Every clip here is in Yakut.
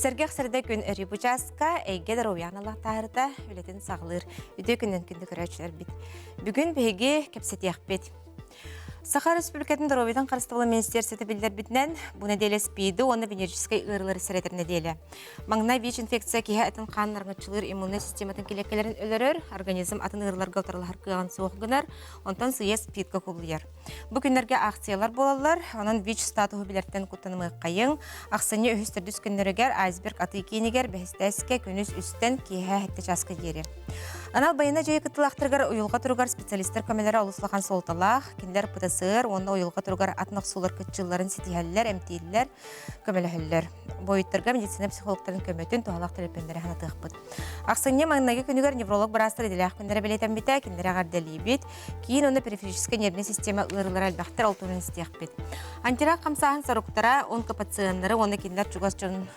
Сэргэх сэрдэ күн өрүү бу чааска эйгэ доруобуйаҕын аллахтааһырыта үлэтин саҕалыыр. Үтүө күнүнэн күндү көрөөччүлэрбит. Бүгүн биһиги кэпсэтиэхпит. Саха Республикатын доруобуйатын харыстабыла министерствота биллэрбитинэн, бу нэдиэлэ СПИДы уонна венерическэй ыарыылары сэрэтэр нэдиэлэ. Маҥнай ВИЧ-инфекция киһи атын хаан нарыҥаччылыыр иммуннай систематын килиэккэлэрин өлөрөр, организм атын ыарыыларга утарылаһар кыаҕын суох гынар, онтон сыыйа СПИДка кубулуйар. Бу күннэргэ акциялар буолаллар, онон ВИЧ статуһу билэртэн куттанымыаххайыҥ. Ахсынньы үһүс-төрдүс күннэригэр Айсберг атыы киинигэр бэһистээскэ күнүс үстэн киэһэ сэттэ чааска диэри. Анал байыаннай дьайыы кыттыылаахтарыгар уйулҕа туругар специалистар көмөлөрө олус улахан суолталаах. Кинилэр ПТСР уонна уйулҕа туругар атын охсуулар кыччыылларын ситиһэллэр, эмтииллэр, көмөлөһөллөр. Буойуттарга медицина психологтарын көмөтүн туһалаах төлөпүөннэри санатыахпыт. Ахсынньы маҥнайгы күнүгэр невролог быраастар идэлээх күннэрэ бэлиэтэммитэ, кинилэри эҕэрдэлиибит. Киин уонна периферическэй нервнэй система ыарыылара элбэхтэр, ол туһунан истиэхпит. Антирак хамсааһын соруктара онкопациеннары уонна кинилэр чугас дьон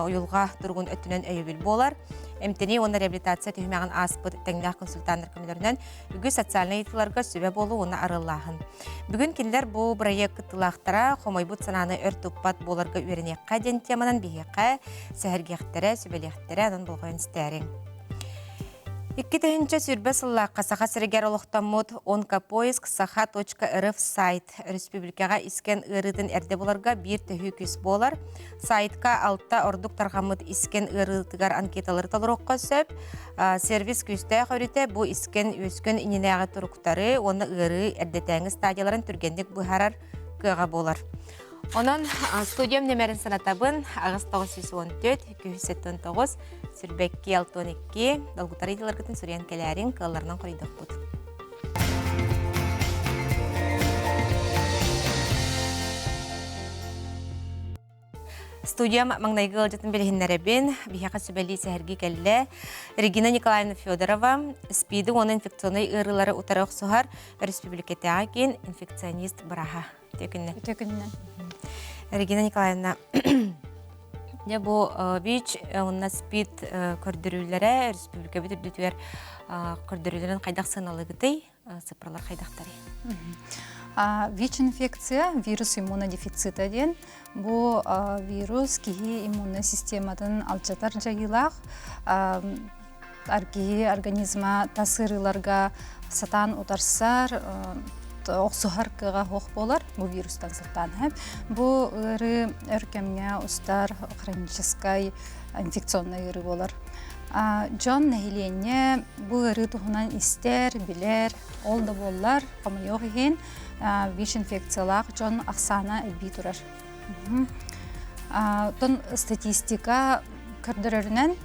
уйулҕа туругун өттүнэн өйөбүл буолар. Эмтэнии уонна реабилитация түһүмэҕин ааспыт тэҥнээх консультаннар көмөлөрүнэн үгүс социальнай ыйытыыларга сүбэ буолуу уонна арыаллааһын. Бүгүн кинилэр бу бырайыак кыттыылаахтара хомойбут санааны өр туппат буоларга үөрэниэххэ диэн теманан биһиэхэ сэһэргиэхтэрэ, сүбэлиэхтэрэ, онон болҕойон истээриҥ. 2020 сыллаахха Саха сиригэр олохтоммут онкопоиск саха.рф сайт өрөспүүбүлүкэҕэ искэн ыарыытын эрдэ буларга биир төһүү күүс буолар. Сайтка алта ордук тарҕаммыт искэн ыарыытыгар анкеталары толоруохха сөп. Сервис күүстээх өрүтэ бу искэн үөскүн иннинээҕи туруктары уонна ыарыы эрдэтээҥи стадияларын түргэнник быһаарар кыаҕа буолар. Онон студиям нөмерин санатабын 8914 279 сүрбэкки 62 долгутар ыйытыыларгытын суруйан кэлээриҥ кыалларынан хоруйдуохпут. Студиям маҥнайгы ыалдьытын билиһиннэрэбин. Биһиэхэ сүбэлии сэһэргии кэллэ. Регина Николаевна Федорова, СПИДы уонна инфекционнай ыарыылары утары охсуһар өрөспүүбүлүкэтээҕи киин инфекционист бырааһа. Үтүө күннэн. Үтүө күннэн. Регина Николаевна, дьэ бу ВИЧ уонна СПИД көрдөрүүлэрэ өрөспүүбүлүкэбит үрдүтүгэр көрдөрүүлэрин хайдах сыаналыгытый? Цифралар хайдахтарый? ВИЧ-инфекция вирус иммунодефицита диэн бу вирус киһи иммуннай систематын алдьатар дьайыылаах киһи организма тас ыарыыларга сатаан утарсар охсуһар кыаҕа суох буолар бу вирустан сылтаан бу ыарыы өр кэмҥэ устар хроническай инфекционнай ыарыы буолар Дьон, нэһилиэнньэ бу ыарыы туһунан истэр, билэр, ол да буоллар, хомойуох иһин, ВИЧ-инфекциялаах дьон ахсаана элбии турар. Оттон статистика көрдөрөрүнэн,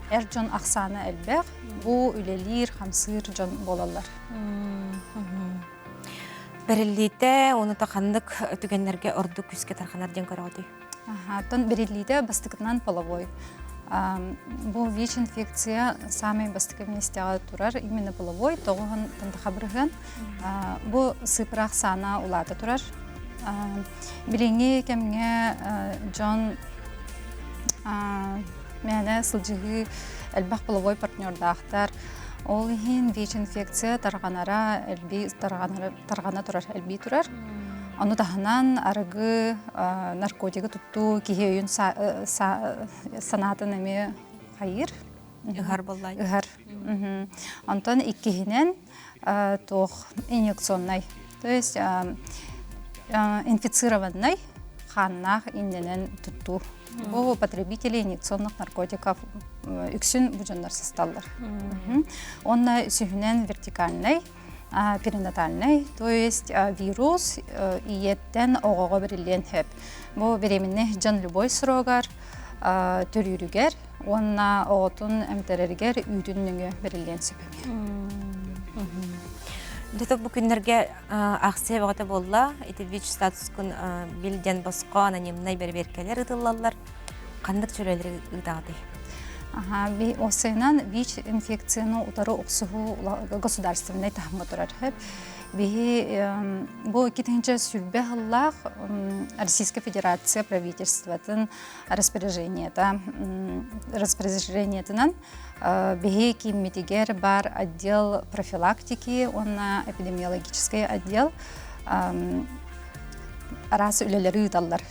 эр дьон ахсаана элбэх, бу үлэлиир, хамсыыр дьон буолаллар. Бэриллиитэ уонна ханнык түгэннэргэ ордук күүскэ тарҕанар диэн көрөҕүтүй? Оттон бэриллиитэ бастакытынан половой. Бу ВИЧ-инфекция самый бастакы миэстэҕэ турар, именно половой, тоҕуһун тантаха бырыһыан. Бу сыыпыра ахсаана улаата турар. Билиҥҥи кэмҥэ дьон мээнэ сылдьыһыы элбэх половой партнердаахтар. Ол иһин ВИЧ-инфекция тарҕанара элбии тарҕана турар, элбии турар. Ону таһынан арыгы, наркотигы туттуу киһи өйүн санаатын эмиэ хайыыр. Ыһар буоллай. Ыһар. Онтон иккиһинэн туох инъекционнай, то есть инфицированный хааннаах иннэнэн туттуу. Бу потребители инъекционных наркотиков үксүн бу дьоннор сысталлар. Онно үсүһүнэн вертикальный перинатальный, то есть вирус ийэттэн оҕоҕо бэриллиэн сөп. Бу беременный дьон любой срогар төрүүрүгэр уонна оҕотун эмтэрэригэр үүтүн нөҥүө бэриллиэн сөп эмиэ. Дьэ бу күннэргэ акция бөҕөтө буолла. Ити ВИЧ статускун бил диэн босхо анонимнай бэрэбиэркэлэр ыытыллаллар. Ханнык чөлөлөрү ыытаҕытый? Осыынан ВИЧ инфекцияны утары охсуһуу государственнай таһымҥа турар. Биһи бу 2020 сыллаах Российская Федерация правительствотын распоряжениета распоряжениетынан биһи кииммитигэр бар отдел профилактики уонна эпидемиологическай отдел араас үлэлэри ыыталлар.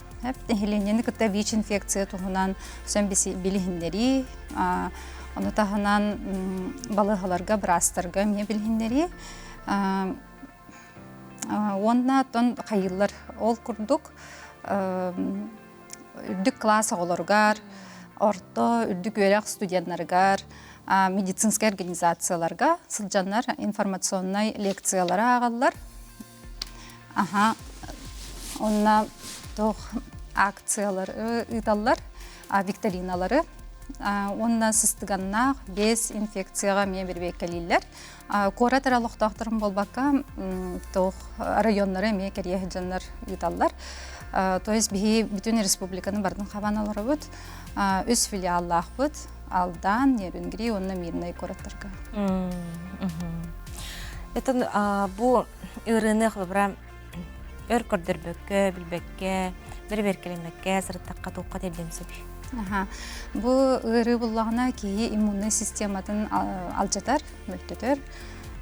Нэһилиэнньэни кытта ВИЧ-инфекция туһунан сөн билиһиннэрии, ону таһынан балыыһаларга, быраастарга эмиэ билиһиннэрии. Уонна оттон хайыыллар ол курдук үрдүк кылаас оҕолоругар, орто үрдүк үөрэх студеннарыгар, медицинскэй организацияларга сылдьаннар информационнай лекциялары ааҕаллар. Аха, онно туох акциялары ыыталлар, викториналары уонна сыстыганнаах без инфекцияҕа эмиэ бирбиэккэлииллэр. Куорат эрэ олохтоохторун буолбакка, туох районнары эмиэ кэрийэ сылдьаннар ыыталлар. То есть биһи бүтүн республиканы бардын хабан олоробут. Үс филиаллаахпыт. Алдан, Нерюнгри уонна Мирнэй куораттарга. Это бу ыарыыны холобура өр көрдөрбөккө, билбэккэ, бэрэбиэркэлэммэккэ сырыттахха туохха тиэрдиэн сөбүй? Бу ыарыы буллаҕына киһи иммуннай систематын алдьатар, мөлтөтөр.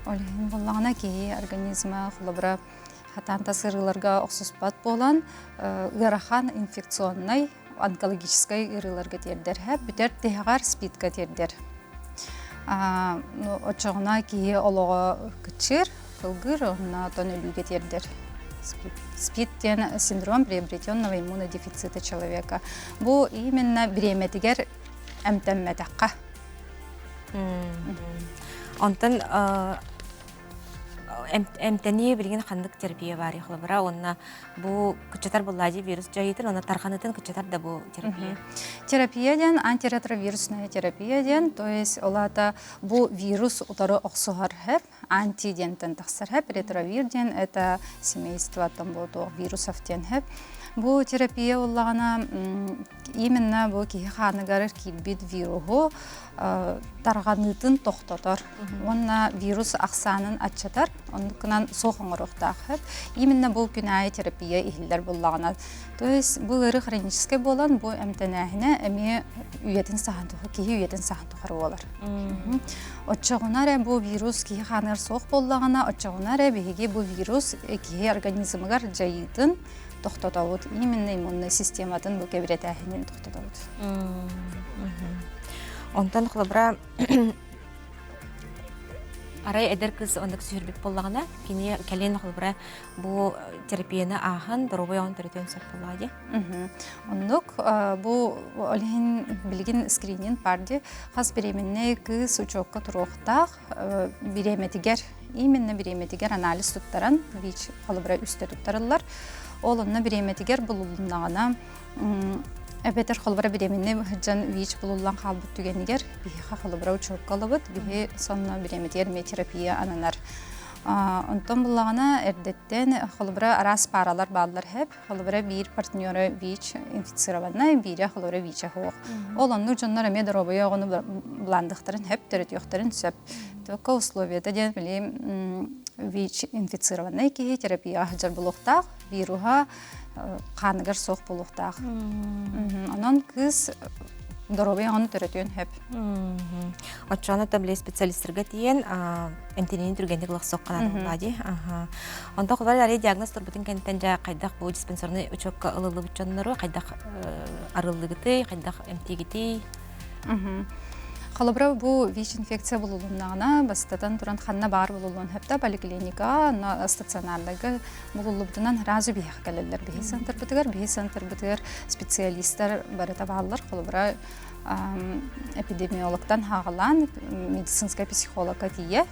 Ол иһин буллаҕына киһи организма холобура хатаан тас ыарыыларга охсуспат буолан ыарахан инфекционнай онкологическай ыарыыларга тиэрдэр бүтэр тиһэҕэр СПИДка тиэрдэр. Оччоҕуна киһи олоҕо кыччыыр, кылгыыр, онно отон өлүүгэ тиэрдэр. СПИД диэн синдром приобретенного иммунодефицита человека. Бу именно бириэмэтигэр эмтэммэтэххэ. Онтон эмтэнии билигин ханнык терапия баарый холобура уонна бу кыччатар буллаадьы вирус дьайыытын уонна тарҕанытын кыччатар да бу терапия? Терапия диэн антиретровирусная терапия диэн, то есть ол аата бу вирус утары охсуһар хэп, анти диэнтэн тахсар хэп, ретровир диэн это семейство там бу вирусов диэн хэп. Бу терапия уллаҕына именно бу киһи хааныгар киирбит вируһу тарҕаныытын тохтотор уонна вирус ахсаанын аччатар, оннукунан суох оҥоруохтаах. Именно бу күн аайы терапия иһиллэр буллаҕына. То есть бу ыарыы хроническай буолан, бу эмтэнээһинэ эмиэ үйэтин саһан киһи үйэтин саһан тухары буолар. Оччоҕуна эрэ бу вирус киһи хааныгар суох буоллаҕына, оччоҕуна эрэ биһиги бу вирус киһи организмыгар дьайыытын тохтотобут. Именно иммуннай систематын бу кэбирэтээһинин тохтотобут. Онтон холобура арай эдэр кыыс оннук сүһүрбүт буоллаҕына, кини кэлин холобура бу терапияны ааһан доруобуйа оҕон төрөтүөн сөп буоллаҕа дии. Оннук бу ол иһин билигин скрининг бар дии хас беременнэй кыыс учуокка туруохтаах бириэмэтигэр именно бириэмэтигэр анализ туттаран ВИЧ холобура үстэ туттарыллар. Ол онно бириэмэтигэр булулуннаҕына эбэтэр холобура бириэмэннэй сылдьан ВИЧ булуллан хаалбыт түгэнигэр биһиэхэ холобура учуокка ылабыт, биһи сонно бириэмэтигэр эмиэ терапия ананар. Онтон буллаҕына эрдэттэн холобура араас пааралар бааллар хэп. Холобура биир партнера ВИЧ инфицированнай, биирэ холобура ВИЧа суох. Ол оннук дьоннор эмиэ доруобуйа оҕону былаандыхтарын хөп, төрөтүөхтэрин сөп. Только условията диэн били ВИЧ инфицированнай киһи терапияҕа сылдьар буолуохтаах, вируһа хааныгар суох буолуохтаах. Онон кыыс доруобуйа оҕону төрөтүөн сөп. Оччоҕуна то били специалистарга тиийэн эмтэнии түргэнник ылахсыахха наада буоллаҕа дии. Онтон холобур арай диагноз турбутун кэнниттэн дьэ хайдах бу диспансерный учуокка ылыллыбыт дьоннору хайдах арыллыгытый, хайдах эмтиигитий? Холобура, бу ВИЧ-инфекция булулуннаҕына, бастатан туран ханна баар булуллуон сөптө поликлиника, онно стационардарга булуллубутунан сразу биһиэхэ кэлэллэр. Биһи центрбытыгар, биһи центрбытыгар специалистар барыта бааллар. Холобура, эпидемиологтан хаҕалаан медицинскай психологка тиийэ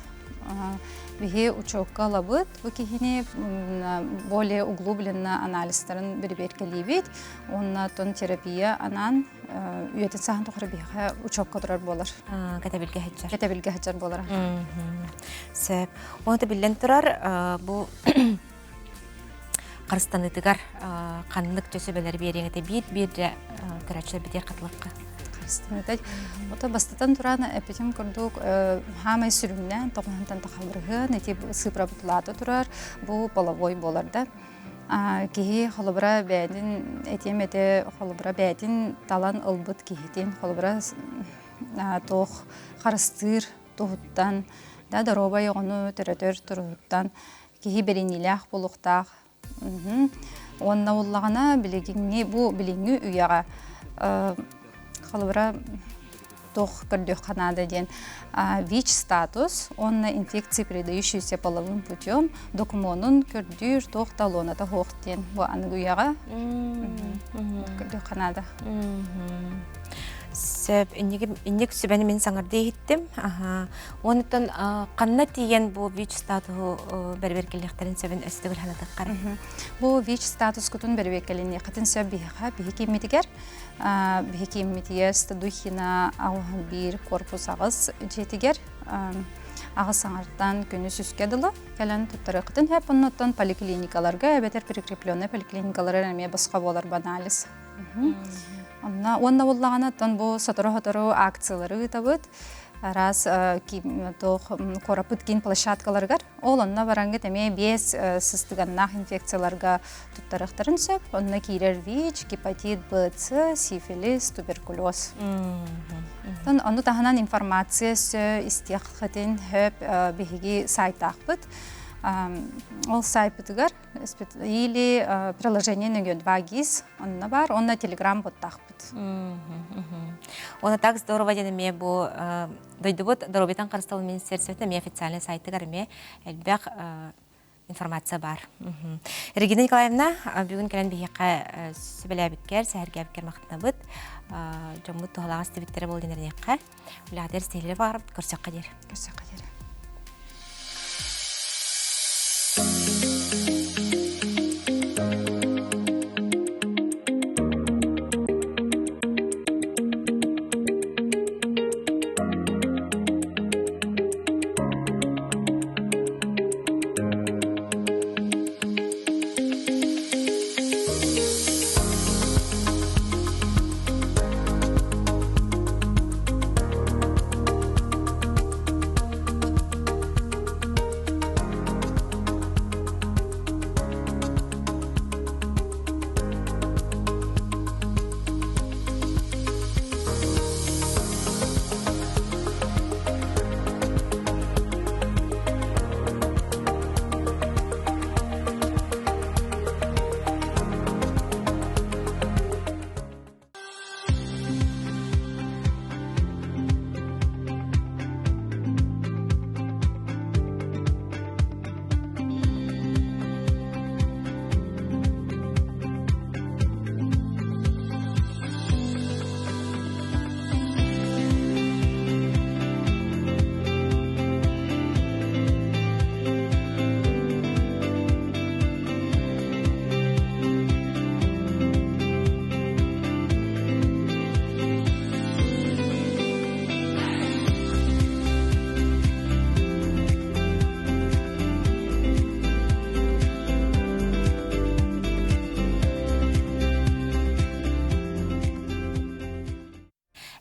биһи учуокка ылабыт. Бу киһини более углубленно анализтарын бэрэбиэркэлиибит. Уонна тон терапия анаан үйэтин саһан тухары биһиэхэ учуокка турар буолар. Кэтэбилгэ сылдьар. Кэтэбилгэ сылдьар буолар. Сөп. Уонна биллэн турар, бу харыстаныытыгар ханнык сүбэлэри биэриэҥ этэ биир-биир көрөөччүлэр битиэр хатылыкка. Харыстаныыта. Ото бастатан туран эпитим курдук хаамай сүрүннээн тоҕуһунтан тахалырыһыан ити сыыпырабытылаата турар бу половой буолар да. Киһи холобура бэйэтин этиэм этэ холобура бэйэтин талан ылбыт киһитин холобура туох харыстыыр туһуттан да доруобай оҕону төрөтөр туруһуттан киһи бэриниилээх буолуохтаах. Уонна уллаҕына билигиҥҥи бу билиҥҥи үйэҕэ холобура туох көрдүөххэ наада диэн ВИЧ статус уонна инфекции, передающиеся половым путем докумуонун көрдүүр туох талоната суох диэн бу аныгы үйэҕэ көрдүөххэ наада. Сөп, инник сүбэни мин саҥардыы иһиттим. Аха. Онтон ханна тиийэн бу ВИЧ статуһу бэрэбиэркэлиэхтэрин сөбүн өссө төгүл санатыаххара. Бу ВИЧ статускутун бэрэбиэркэлиниэххитин сөп биһиэхэ биһи кииммитигэр биһи кииммитигэр Стадухина 81 корпус аҕыс дьиэтигэр аҕыс аҥартан күнүс үскэ дылы кэлэн туттарыаххытын сөп оннуттан поликлиникаларга эбэтэр прикрепленный поликлиникаларга эмиэ босхо буолар анализ. Онно уонна буоллаҕына оттон бу сотору-сотору акциялары ыытабыт. Араас туох куораппыт киин площадкаларыгар ол онно бараҥҥыт эмиэ биэс сыстыганнаах инфекцияларга туттарыахтарын сөп. Онно киирэр ВИЧ, гепатит Б, С, сифилис, туберкулез. Оттон ону таһынан информация өссө истиэххитин сөп биһиги сайтаахпыт. Ол сайпытыгар или приложение нөҥүө 2GIS онно баар, онно телеграм боттаахпыт. Оны так здорово диэн эмиэ бу дойдубут доруобуйатын харыстабыл министерствота эмиэ официальный сайтыгар эмиэ элбэх информация бар. Регина Николаевна, бүгүн кэлэн биһиэхэ сүбэлээбиккэр, сэһэргээбиккэр махтанабыт. Дьоммут туһалаах истибиттэрэ буол диэн эрэниэххэ. Үлэҕитигэр ситиһиилэри баҕарабыт. Көрсөххө диэри. Көрсөххө диэри.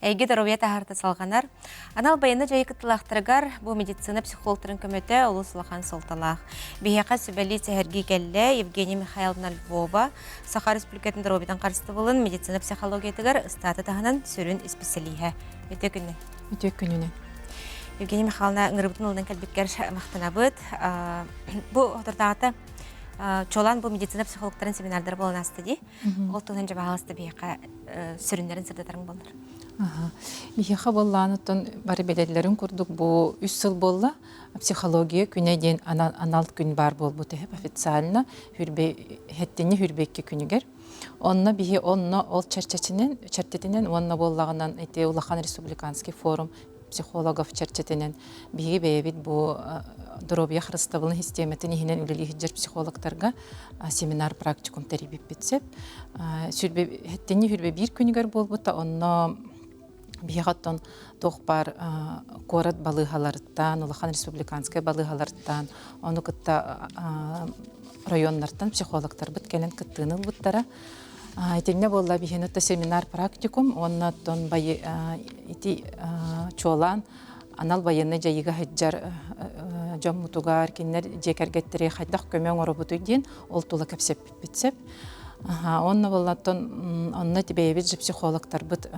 Эйгэ доруобуйа таһаарта салҕанар. Анал байыаннай дьайыы кыттыылаахтарыгар бу медицина психологтарын көмөтө олус улахан суолталаах. Биһиэхэ сүбэлии сэһэргии кэллэ Евгения Михайловна Львова, Саха Республикатын доруобуйатын харыстабылын медицина психологиятыгар ыстааты таһынан сүрүн исписэлииһэ. Үтүө күнүнэн. Үтүө күнүнэн. Евгения Михайловна ыҥырыбытын ылынан кэлбиккэр махтанабыт. Бу соторутааҕыта чуолаан бу медицина психологтарын семинардара буолан ааста дии. Ол туһунан дьэ баһаалыста биһиэхэ сүрүннэрин сырдатарыҥ буоллар. Биһиэхэ буоллаан оттон бары билэллэрин курдук бу үс сыл буолла психология күнэ диэн анал күн баар буолбут официально хэттини хүрбэкки күнүгэр. Онно биһи онно ол чэрчэтинэн чэртэтинэн уонна буоллаҕынан ити улахан республиканский форум психологов чэрчэтинэн биһиги бэйэбит бу доруобуйа харыстабылын систиэмэтин иһинэн үлэлии сылдьар психологтарга семинар практикум тэрийбиппит сөп. Хэттинни хүрбэ биир күнүгэр буолбута, онно биһиэхэ оттон туох баар куорат балыыһаларыттан, улахан республиканскай балыыһаларыттан, ону кытта районнартан психологтарбыт кэлэн кыттыыны ылбыттара. Итиннэ буолла биһиэнэ семинар практикум уонна оттон ити чуолаан анал байыаннай дьайыыга сылдьар дьоммутугар кинилэр дьиэ кэргэттэри хайдах көмө оҥоробутуй диэн ол тула кэпсэппиппит сөп. Онно буолла оттон онно ити бэйэбит же психологтарбыт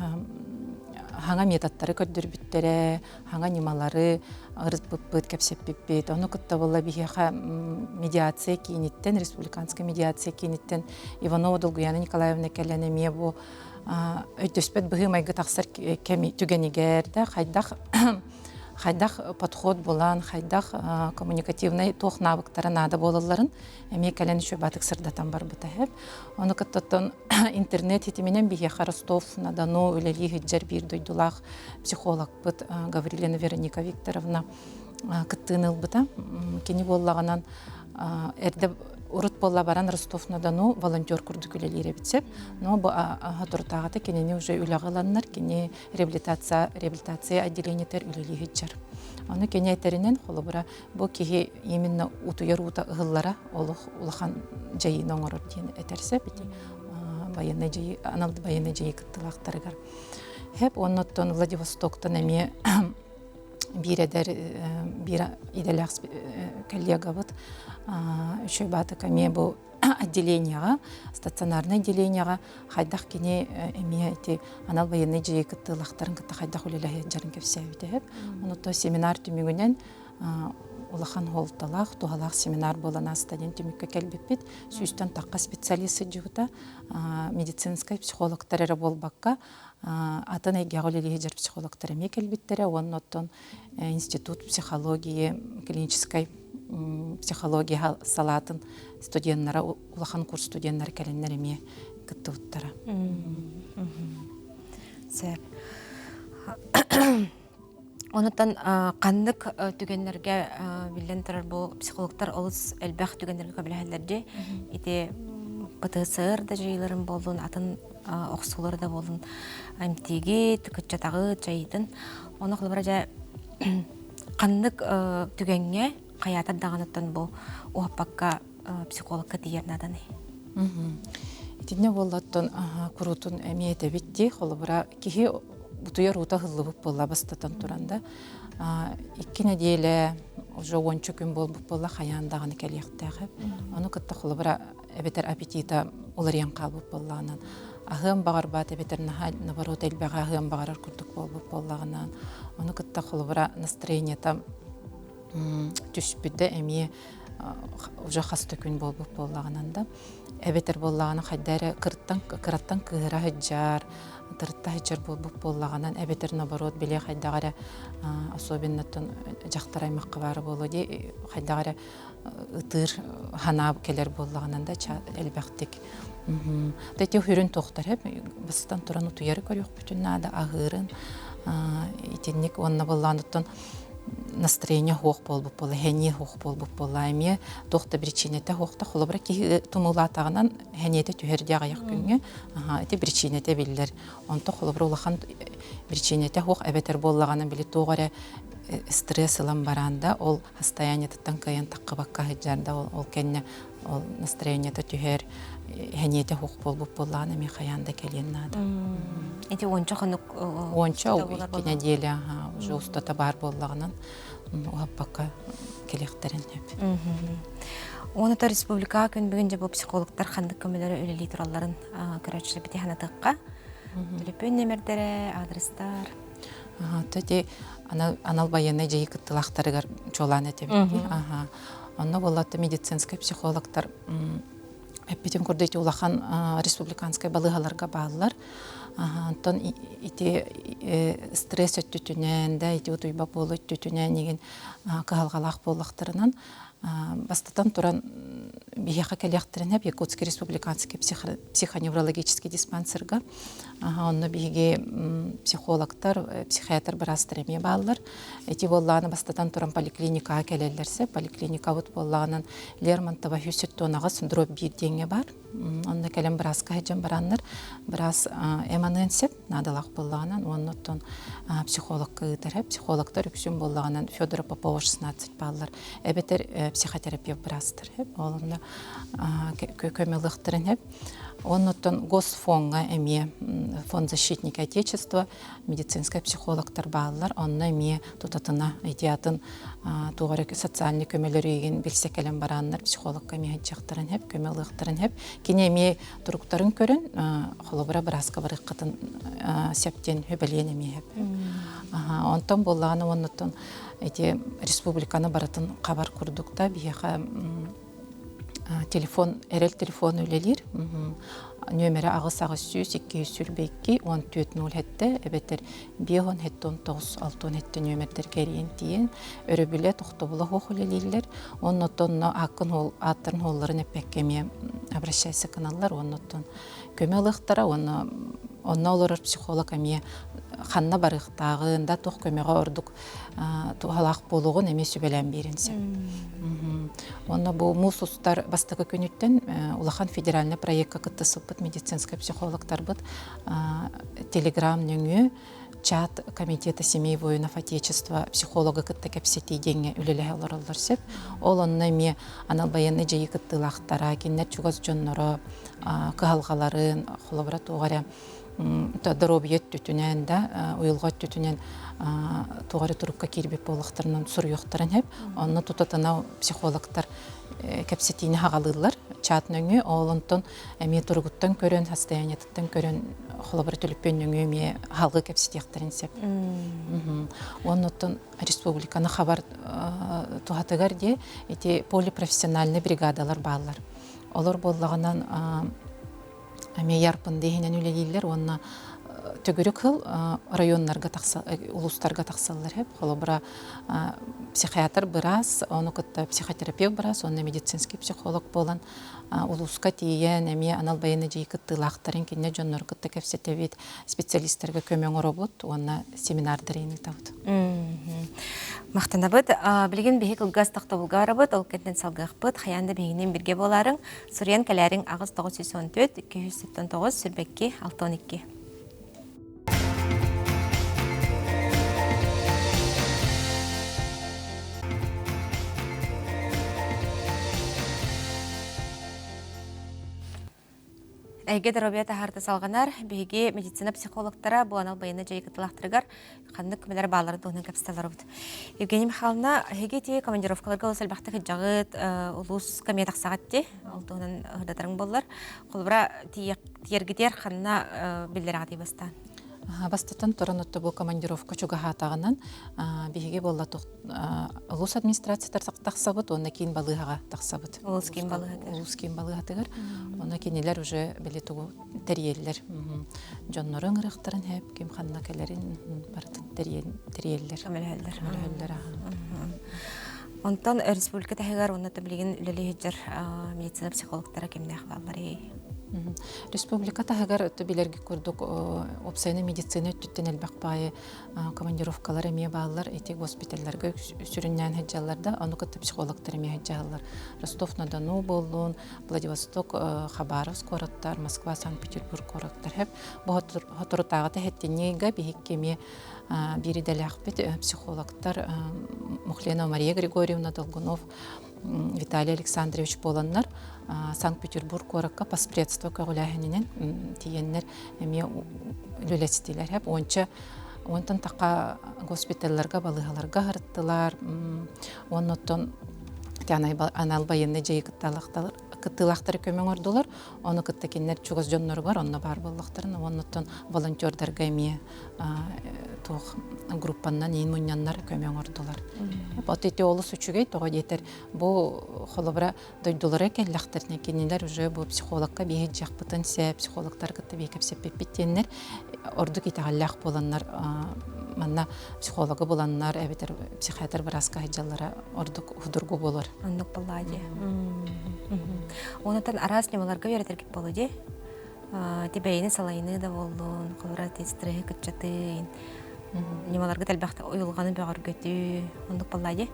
Хаҥа методтары көрдөрбүттэрэ, хаҥа ньымалары ырыппыппыт, кэпсэппиппит. Ону кытта буолла биһиэхэ медиация кииниттэн, республиканскай медиация кииниттэн Иванова Долгуяна Николаевна кэлэн эмиэ бу өйдөспөт быһыы-майгы тахсар кэми түгэнигэр да хайдах хайдах подход булан, хайдах коммуникативнай туох навыктара наада буолалларын эмиэ кэлэн үчүгэй сырдатан барбыта сөп. Ону кыттаттан интернет ситиминэн биһиэхэ Ростов-на-Дону үлэлии сылдьар биир дойдулаах психологпыт Гаврилина Вероника Викторовна кыттыыны ылбыта. Кини буоллаҕынан эрдэ урут буолла баран Ростов-на-Дону волонтер курдук үлэлиир эбит сөп. Но бу соторутааҕыта кинини уже үлэҕэ ыланнар, кини реабилитация, реабилитация отделениетыгар үлэлии сылдьар. Ону кини этэринэн, холобура, бу киһи именно утуйар уута ыһыллара олох улахан дьайыыны оҥорор диэн этэр сөп ити военный дьайыы анал военный дьайыы кыттыылаахтарыгар. Хэп оннуттан Владивостоктан эмиэ биир эдэр биир идэлээх коллегабыт үчүгэй баатык эмиэ бу отделениеҕа стационарнай отделениеҕа хайдах кини эмиэ ити анал военный дьайыы кыттыылаахтарын кытта хайдах үлэлэһэ сылдьарын кэпсээбитэ сөп. Онуттан семинар түмүгүнэн улахан суолталаах, туһалаах семинар буолан ааста диэн түмүккэ кэлбиппит. Сүүстэн тахха специалист сылдьыбыта. Медицинскай психологтар эрэ буолбакка, атын эйгэҕэ үлэлии сылдьар психологтар эмиэ кэлбиттэрэ уонна оттон институт психологии, клиническай психология салаатын студеннара, улахан курс студеннара кэлэннэр эмиэ кыттыбыттара. Сөп. Онутан ханнык түгэннэргэ биллэн турар бу психологтар олус элбэх түгэннэргэ көмөлөһөллөр дии. Ити ПТСР да дьайыыларын буоллун, атын охсуулар да буоллун эмтиигит, кыччатаҕыт, дьайыытын. Ону холобура дьэ ханнык түгэҥҥэ хайаатар даҕаныттан бу уһаппакка психологка тиийэр нааданый? Итиннэ буоллаттан куруутун эмиэ этэбит дии. Холобура, киһи утуйар уута ыһыллыбыт буолла бастатан туран да икки нэдиэлэ уже уонча күн буолбут буолла хайаан даҕаны кэлиэхтээх ону кытта холобура эбэтэр аппетита уларыйан хаалбыт буоллаҕынан аһыан баҕарбат эбэтэр наһаа наоборот элбэҕи аһыан баҕарар курдук буолбут буоллаҕынан ону кытта холобура настроениета түспүтэ эмиэ уже хас да күн буолбут буоллаҕынан да эбэтэр буоллаҕына хайда эрэ кыраттан кыраттан кыыһыра сылдьар тырытта сылдьар буолбут буоллаҕынан эбэтэр наоборот били хайдах эрэ особенно дьахтар аймахха баара буолуо дии хайдах эрэ ытыыр санаа кэлэр буоллаҕынан да элбэхтик ити үрүн туохтар бастан туран утуйары көрүөхпүтүн наада аһыырын итинник уонна буоллаҕына оттон настроение суох буолбут буолла, сэниэ суох буолбут буолла эмиэ туох да причинэтэ суох да холобура киһи тумуулаатаҕынан сэниэтэ түһэр диэ аҕыйах күҥҥэ ити причинэтэ биллэр онто холобура улахан причинэтэ суох эбэтэр буоллаҕына били туох эрэ стресс ылан баран да ол состояниетыттан кыайан таххыбакка сылдьар да ол кэннэ ол настроениета түһэр сэниэтэ суох буолбут буоллаҕына эмиэ хайаан да кэлиэн наада. Ити уонча хонук Уонча икки нэдиэлэ уже устата баар буоллаҕынан уһаппакка кэлиэхтэрин сөп. Уонна республикаҕа күн бүгүн дьэ бу психологтар ханнык көмөлөрө үлэлии туралларын көрөөччүлэр бити санатыахха. Төлөпүөн нөмердэрэ, адрестар. Ити анал байыаннай дьайыы кыттыылаахтарыгар чуолаан этэбит. Онно буоллатта медицинскэй психологтар эппитим курдук ити улахан республиканскай балыыһаларга бааллар. Онтон ити стресс өттүтүнэн да ити утуйба буолуу өттүтүнэн игин кыһалҕалаах буоллахтарынан бастатан туран биһиэхэ кэлиэхтэринэ Якутский республиканский психоневрологический диспансерга онно биһиги психологтар, психиатр быраастар эмиэ бааллар. Ити буоллаҕына бастатан туран поликлиникаҕа кэлэллэрсэ, поликлиникабыт буоллаҕынан Лермонтова 178 дробь биир диэҥҥэ баар. Онно кэлэн бырааска сылдьан бараннар, быраас эманыан сөп, наадалаах буоллаҕынан, уонна оттон психологка ыытар. Психологтар үксүн буоллаҕынан Федора Попова 16 бааллар, эбэтэр психотерапевт быраастар. Ол онно көмө ылыахтарын сөп. Оннуттан Госфоҥҥа эмиэ Фонд защитника Отечества медицинскэй психологтар бааллар. Онно эмиэ тутатына ити атын туох эрэ социальный көмөлөрү игин билсэ кэлэн барааннар психологка эмиэ сылдьыахтарын сөп, көмө ылыахтарын сөп. Кини эмиэ туруктарын көрөн, холобура бырааска барыаххытын сөп диэн сүбэлиэн эмиэ сөп. Онтон буоллаҕына уоннуттан ити республиканы барытын хабар курдук да биһиэхэ телефон эрэл телефон үлэлиир нүөмэрэ 8 800 222 14 07 эбэтэр 5 19 67 нүөмэрдэргэ эрийэн тиийэн өрөбүлэ тохтобула суох үлэлииллэр оннотон ааккын ааттарын хуолларын эппэккэ эмиэ обращайся гыналлар оннотон көмө ылыахтара уонна онно олорор психолог эмиэ ханна барыахтааҕын да туох көмөҕө ордук туһалаах буолуоҕун эмиэ сүбэлээн биэрин сөп. Уонна бу муус устар бастакы күнүттэн улахан федеральный проекка кытта сыппыт медицинскэй психологтарбыт телеграм нөҥүө чат комитета семей воинов отечества психолога кытта кэпсэтии диэҥҥэ үлэлэһэ олороллор сөп. Ол онно эмиэ анал байыаннай дьайыы кыттыылаахтара, кинилэр чугас дьонноро кыһалҕаларын, холобура туох эрэ доруобуйа өттүтүнэн да, уйулҕа өттүтүнэн туох эрэ турукка киирбит буоллахтарынан суруйуохтарын сөп. Онно тутатына психологтар кэпсэтиини хаҕалыыллар чат нөҥүө, ол онтон эмиэ туругуттан көрөн, состояниетыттан көрөн, холобура төлөпүөн нөҥүө эмиэ халгы кэпсэтиэхтэрин сөп. Оннуттан республиканы хабар туһатыгар дии ити полипрофессиональный бригадалар бааллар. Олор буоллаҕынан эмиэ ярпынды иһинэн үлэлииллэр уонна төгүрүк сыл районнарга тахса улуустарга тахсаллар сөп. Холобура психиатр быраас, ону кытта психотерапевт быраас уонна медицинский психолог буолан улууска тиийэн эмиэ анал байыаннай дьайыы кыттыылаахтарын кинилэр дьоннору кытта кэпсэтэбит, специалистарга көмө оҥоробут уонна семинардары ыытабыт. Махтанабыт. Билигин биһи кылгас тохтобулга барабыт, ол кэнниттэн салгыахпыт. Хайаан да биһигинин биргэ буолаарыҥ. Суруйан кэлээриҥ 8 914 279 22 62. Эйгэ доруобуйа таһаарда салҕанар. Биһиги медицина психологтара бу анал байыаннай дьайыы кыттыылаахтарыгар ханнык көмөлөр баалларын туһунан кэпсэтэллэрбит. Евгений Михайловна, эһиги ити командировкаларга олус элбэхтик сылдьаҕыт, улууска эмиэ тахсаҕыт дии, ол туһунан ыһырдатарыҥ буоллар. Холобура, тиийэргитигэр ханна биллэрэҕитий бастаан? Бастатан туран отто бу командировка чугаһаатаҕынан биһиги буолла улуус администрациятыгар тахсабыт уонна киин балыыһаҕа тахсабыт. Улуус киин балыыһатыгар. Улуус киин балыыһатыгар. Онно кинилэр уже били тугу тэрийэллэр. Дьоннору ыҥырыахтарын сөп, ким ханна кэлэрин барытын тэрийэллэр. Көмөлөһөллөр. Көмөлөһөллөр. Онтон республика таһыгар уонна билигин үлэлии сылдьар медицина психологтара кимнээх баалларый? Республика таһыгар билэрги курдук уопсайынан медицина өттүттэн элбэх баайы командировкалар эмиэ бааллар. Ити госпиталларга сүрүннээн сылдьаллар да, ону кытта психологтар эмиэ сылдьаллар. Ростов-на-Дону буоллун, Владивосток, Хабаровск куораттар, Москва, Санкт-Петербург куораттар сөп. Бу соторутааҕыта хэттинньигэ биһикки эмиэ биир идэлээхпит психологтар Мухленова Мария Григорьевна Долгунов, Виталий Александрович буоланнар Санкт-Петербург куоракка поспредство көҕүлээһининэн тиийэннэр эмиэ үлэлэстилэр. Уонча уонтан тақа госпиталларга, балыыһаларга аһарыттылар. Оннуттан анал байыаннай дьайыы кыттыылаахтары көмө оҥордулар. Ону кытта кинилэр чугас дьонноругар онно баар буоллахтарын, оннуттан волонтердарга эмиэ туох группаннан иин мунньаннар көмө оҥордулар. Вот ити олус үчүгэй, тоҕо диэтэр бу холобура дойдулара кэллэхтэринэ кинилэр уже бу психологка биһи дьахпытын сэ психологтар кытта бии кэпсэппиппит диэннэр ордук итэҕэллээх буоланнар манна психологы буланнар эбэтэр психиатр бырааска сылдьаллара ордук судургу буолар. Оннук буоллаа дии. Онутан араас ньымаларга үөрэтэргит буолуо дии. Ти бэйэни салайыныы да буоллун, холобура ти стресси кыччатыы. Ньымаларгыт элбэхтэ уйулҕаны бөҕөргөтүү оннук буолла дии.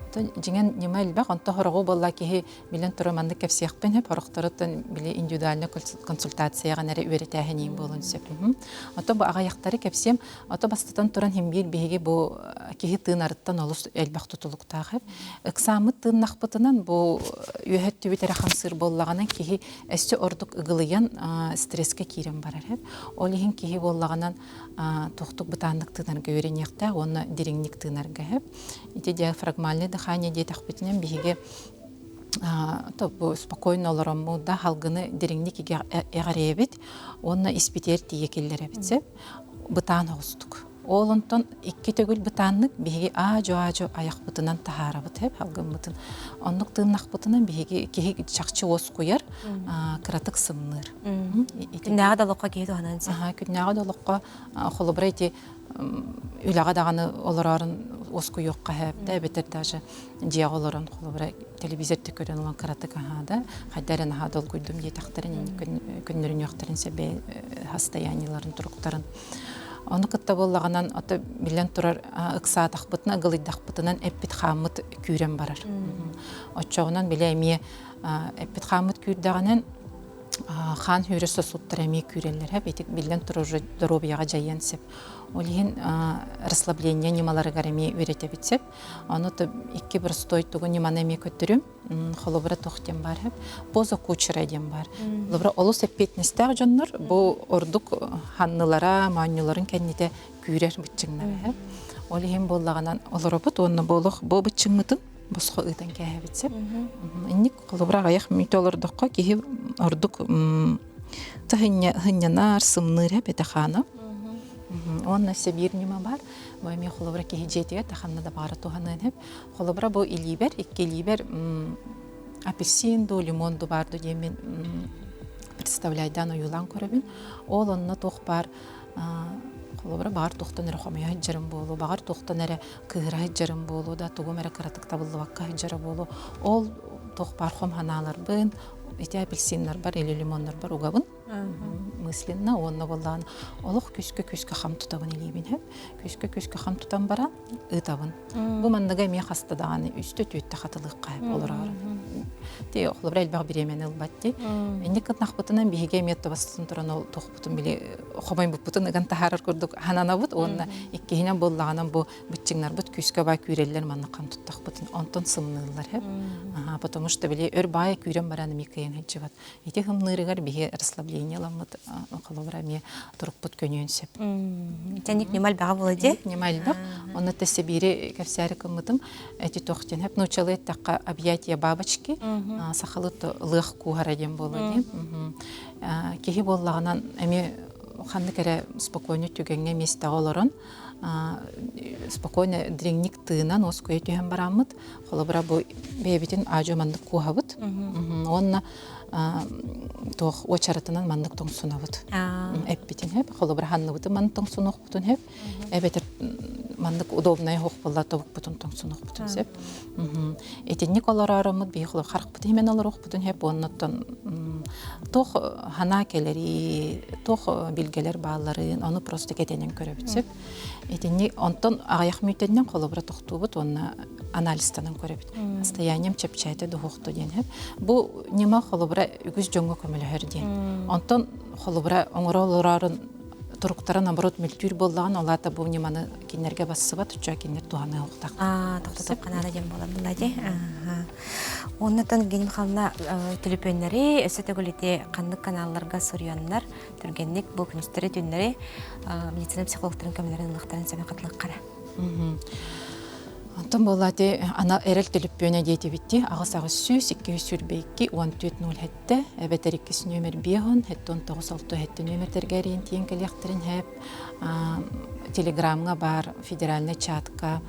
Дьиҥэн ньыма элбэх, онто хороҕу буолла киһи билэн турар маннык кэпсиэхпин сөп, хорохторуттан били индивидуальнай консультацияҕа эрэ үөрэтээһиниин буолун сөп. Ото бу аҕыйахтары кэпсиэм, ото бастатан туран хим биир биһиги бу киһи тыынарыттан олус элбэх тутулуктаах. Ыксааммыт тыыннахпытынан бу үөһэ өттүбүт эрэ хамсыыр буоллаҕына киһи өссө ордук ыгылыйан стресскэ киирэн барар. Ол иһин киһи буоллаҕынан туохтук бытааннык тыынарга үөрэниэхтээх уонна дириҥник тыынарга сөп. Ити диафрагмальное дыхание диэтэхпитинэн биһиги бу спокойно олороммут да халгыны дириҥник эҕэрэйэбит уонна испитигэр тиийэ киллэрэбит сөп. Бытаан оҕустук. Ол онтон икки төгүл бытааннык биһиги аа-дьуо айахпытынан таһаарабыт сөп халгыммытын. Оннук тыыннахпытынан биһиги киһи чахчы уоскуйар, кыратык сымныыр. Күннээҕи да олоххо киһи туһанан сөп. Күннээҕи да олоххо холобура ити үлэҕэ даҕаны олороорун уоскуйуохха сөп да эбэтэр даже дьиэҕэ олорон холобура телевизор да көрөн олорон кыратык аһаа да хайда эрэ наһаа долгуйдум диэтэхтэрин көннөрүнүөхтэрин сөбө состояниеларын туруктарын ону кытта буоллаҕынан ото биллэн турар ыксаатахпытына ыгылыйдахпытынан эппит хааммыт күүрэн барар оччоҕунан били эмиэ эппит хааммыт күүрдэҕинэн хаан сүүрэр сосудтара эмиэ күүрэллэр эп ити биллэн турар уже доруобуйаҕа дьайыан сөп ол иһин расслабление ньымаларыгар эмиэ үөрэтэбит сөп ону икки простой тугу ньыманы эмиэ көттөрүм холобура туох диэн баар сөп поза кучера диэн баар холобура олус эппиэтинэстээх дьоннор бу ордук ханнылара моонньуларын кэннитэ күүрэр быччыҥнара сөп ол иһин буоллаҕынан олоробут уонна буолуох бу быччыҥмытын босхо ыытан кээһэбит сөп инник холобура аҕыйах мүнүүтэ олордоххо киһи ордук сынньанар сымныыр эбэтэ хаана уонна өссө биир ньыма баар бу эмиэ холобура киһи дьиэтигэр да ханна да баҕара туһаныан сөп холобура бу илиибэр икки илиибэр апельсин дуу лимон дуу баар дуу диэммин представляйдаан ойуулаан көрөбүн ол онно туох баар холобура баҕар туохтан эрэ хомуйа сылдьарым буолуо баҕар туохтан эрэ кыыһыра сылдьарым буолуо да тугум эрэ кыратык табыллыбакка сылдьара буолуо ол туох баар хом санааларбын ити апельсиннарбар или лимоннарбар угабын мысленно уонна буоллаҕына олох күскэ күскэ хам тутабын илиибин сөп күскэ күскэ хам тутан баран ыытабын бу манныга эмиэ хаста даҕаны үстэ түөттэ хатылыахха сөп олороору ти холобура элбэх бириэмэни ылбат ти инник кытнахпытынан биһиги эмиэ табастын туран ол туохпутун били хомойбуппутун ыган таһаарар курдук хананабыт уонна иккиһинэн буоллаҕынан бу быччыҥнарбыт күүскэ баай күүрэллэр манна хам туттахпытын онтон сымныыллар сөп потому что били өр баай күүрэн баран эмиэ кыайан сылдьыбат ити сымныырыгар биһи расслабление ыламмыт холобура эмиэ турукпут көнүөн сөп Тэнник ньыма элбэҕэ буола дии ньыма элбэх онно тэссе биири кэпсээри кыммытым эти туох диэн хөп нууччалыы эттэххэ объятия бабочки сахалыы лыах кууһара диэн буолуо дии киһи буоллаҕынан эмиэ ханнык эрэ спокойный түгэҥҥэ миэстэҕэ олорон спокойно дириҥник тыынан уоскуйа түһэн бараммыт холобура бу бэйэбитин аадьу маннык кууһабыт уонна туох уочаратынан маннык тоҥсунабыт эппитин сөп холобура ханныбытын маннык тоҥсунуохпутун сөп эбэтэр маннык удобнай оһох буолла тобукпутун тоҥсунуохпутун сөп итинник олороороммут биһи харахпытын иһимэн олоруохпутун сөп уоннаттан туох ханаа кэлэрий туох билгэлэр баалларын ону просто кэтэнэн көрөбүт сөп итинник онтон аҕыйах мүнүүтэннэн холобура тохтуубут уонна анализтанан көрөбүт состоянием чэпчээтэ дуһуохту диэн сөп бу ньыма холобура үгүс дьоҥҥо көмөлөһөр диэн онтон холобура оҥоро олороорун туруктара наоборот мөлтүүр буоллаҕына ол аата бу ньыманы кинилэргэ бассыбат оччо кинилэр туһаныа уохтаах тохтотуохха наада диэн буолар буолла дии Оннотон Евгений Михайловна төлөпүөннэри өссө төгүл ити ханнык каналларга суруйаннар түргэнник бу күнүстэри түүннэри медицина психологтарын көмөлөрүн ылыахтарын сөбүн хатылыаххара. Онтон буоллаати ана эрэл төлөпүөнэ диэтибитти 8 800 222 14 07 эбэтэр иккис нүөмэр 5 79 6 7 нүөмэрдэргэ эрийэн тиийэн кэлиэхтэрин сөп. Телеграмҥа баар федеральнай чатка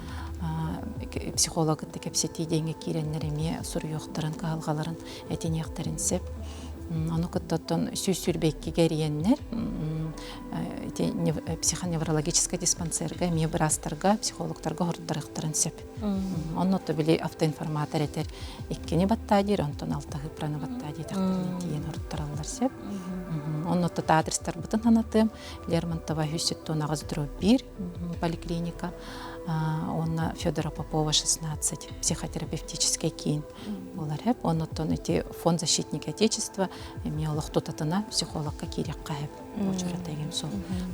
психолог кытта кэпсэтии диэҥҥэ киирэннэр эмиэ суруйуохтарын, кыһалҕаларын этиниэхтэрин сөп. Ону кытта оттон 122-гэ эрийэннэр ити психоневрологическай диспансерга эмиэ быраастарга, психологтарга хоруттарыахтарын сөп. Онно то били автоинформатор этэр иккини баттаа диир, онтон алта хыпраны баттаа диэтэхтэринэ тиийэн хоруттараллар сөп. Онно то адрестарбытын санатыам. Лермонтова 178 дробь 1 поликлиника, уонна Федора Попова 16 психотерапевтический киин буолар хэп. Оннуттан ити фонд защитники Отечества эмиэ олох тутатына психологка киириэххэ хэп. Очурата эгим суох.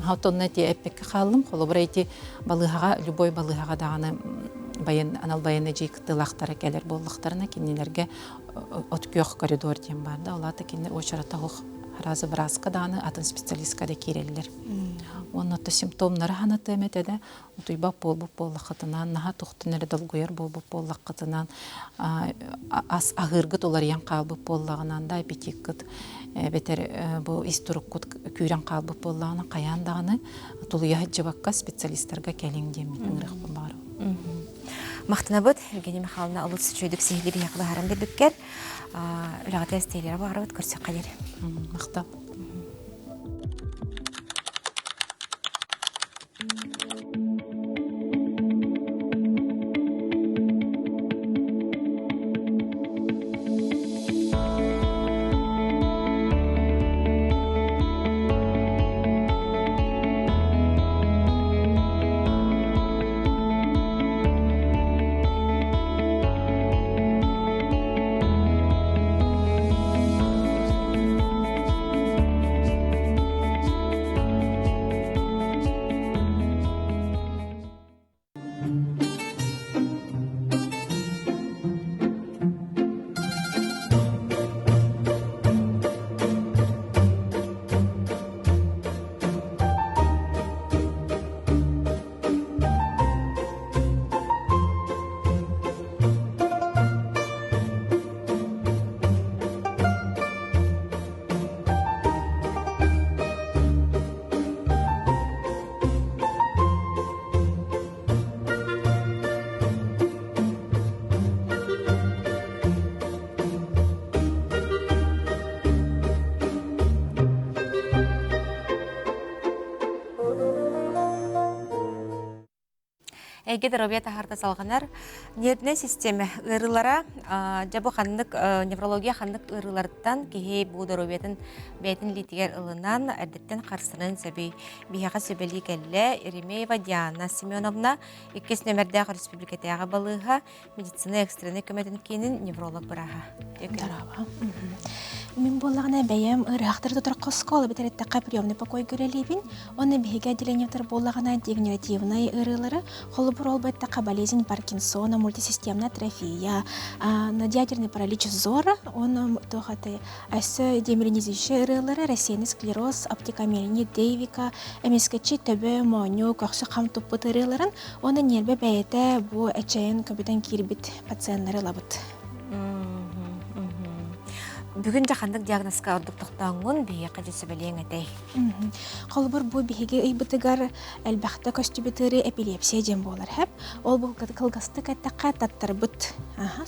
Отонна ити эппекке хааллым. Холобура ити балыыһаҕа, любой балыыһаҕа даҕаны байын, анал байыаннай дьиэ кыттыылаахтара кэлэр буоллахтарына кинилэргэ от күөх коридор диэн баар да, ол аата кинилэр очурата суох аразы бырааска даҕаны атын специалистка да киирэллэр. Уонна то симптомнары ханатыам этэ да, утуйбат буолбут буоллаххытынан, наһаа тохтон эрэ долгуйар буолбут буоллаххытынан, ас аһыыргыт уларыйан хаалбыт буоллаҕынан да, аппетиккыт эбэтэр бу ис туруккут күүрэн хаалбыт буоллаҕына, хайаан даҕаны тулуйа сылдьыбакка специалистарга кэлиҥ диэммин ыҥырыахпын баҕарабын. Махтанабыт, Евгения Михайловна олус үчүгэйдик сиһилии биһиэхэ быһааран биэрбиккэр. Үлэҕитэ эстиэлэрэ баҕарабыт, көрсөххө диэри. Махтал. Эйгэ доруобуйа таһаарда салҕанар. Нервнэй систиэмэ ыарыылара, дьэ бу ханнык неврология ханнык ыарыыларыттан киһи бу доруобуйатын бэйэтин илиитигэр ылынан, эрдэттэн харсанын сөбүй. Биһиэхэ сүбэлии кэллэ Еремеева Диана Семеновна, иккис нөмэрдээх республикатааҕы балыыһа медицина экстреннай көмөтүн киинин невролог бырааһа. Здорово. Мин буоллаҕына бэйэм ыарыһахтары тутар хоско, ол эбэтэр эттэххэ приемный покойга үлэлиибин. Уонна биһиги отделениетар буоллаҕына дегенеративнай ыарыылары, холобур ол эттэххэ болезнь Паркинсона, мультисистемная атрофия, ядерный паралич зора, уонна туох этэй, өссө демиелинизирующай ыарыылары, рассеянный склероз, оптикомиелинит Дейвика, эмискэччи төбө, моонньу, көхсү хам туппут ыарыыларын Уонна ньиэрбэ бэйэтэ бу эчэйэн көбүтэн киирбит пациеннары ылабыт. Бүгүн дьэ ханнык диагнозка ордук тохтооҥҥун биһиэхэ дьэ сүбэлиэҥ этэй? Холобур, бу биһиги ыйбытыгар элбэхтэ көстүбүт ыарыы эпилепсия диэн буолар хэп. Ол бу кылгастык эттэххэ таттарбыт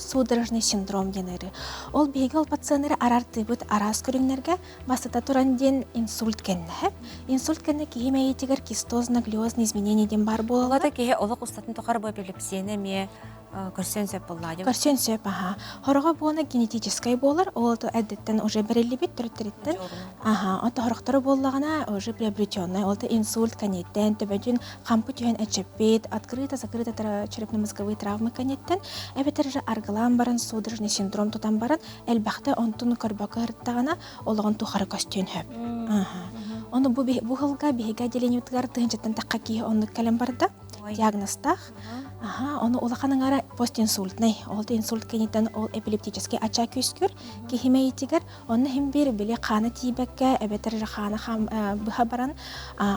судорожный синдром диэн ыарыы. Ол биһиги ол пациеннары араартыыбыт араас көрүҥнэргэ Бастата туран диэн инсульт кэннэ. Инсульт кэннэ киһи мэйиитигэр кистозно-глиозные изменения диэн баар буолаллар. Ол киһи олох устатын тухары бу эпилепсияны эмиэ көрсөн сөп буоллаа дии. Көрсөн сөп, аха. Хороҕо буона генетическай буолар, ол эрдэттэн уже бэриллибит төрүттэриттэн. Аха, ото хорохторо буоллаҕына уже приобретенный, ол инсульт кэнниттэн, төбөтүн хампы түһэн эчэппит, открыто-закрыто черепно-мозговые травмы кэнниттэн, эбэтэр же аргылаан баран судорожный синдром тутан баран элбэхтэ онтун көрбөккө сырыттаҕына олоҕун тухары көстүөн сөп. Ону бу бу сылга биһиги отделениетыгар тыһыынчаттан тахха киһи оннук кэлэн барда. Диагнозтаах. Аха, ону улахан аҥара постинсультнай. Ол инсульт кэнниттэн ол эпилептический очаг үөскүүр киһи мэйиитигэр. Онно иһин биир били хаана тиийбэккэ эбэтэр хаана быһа баран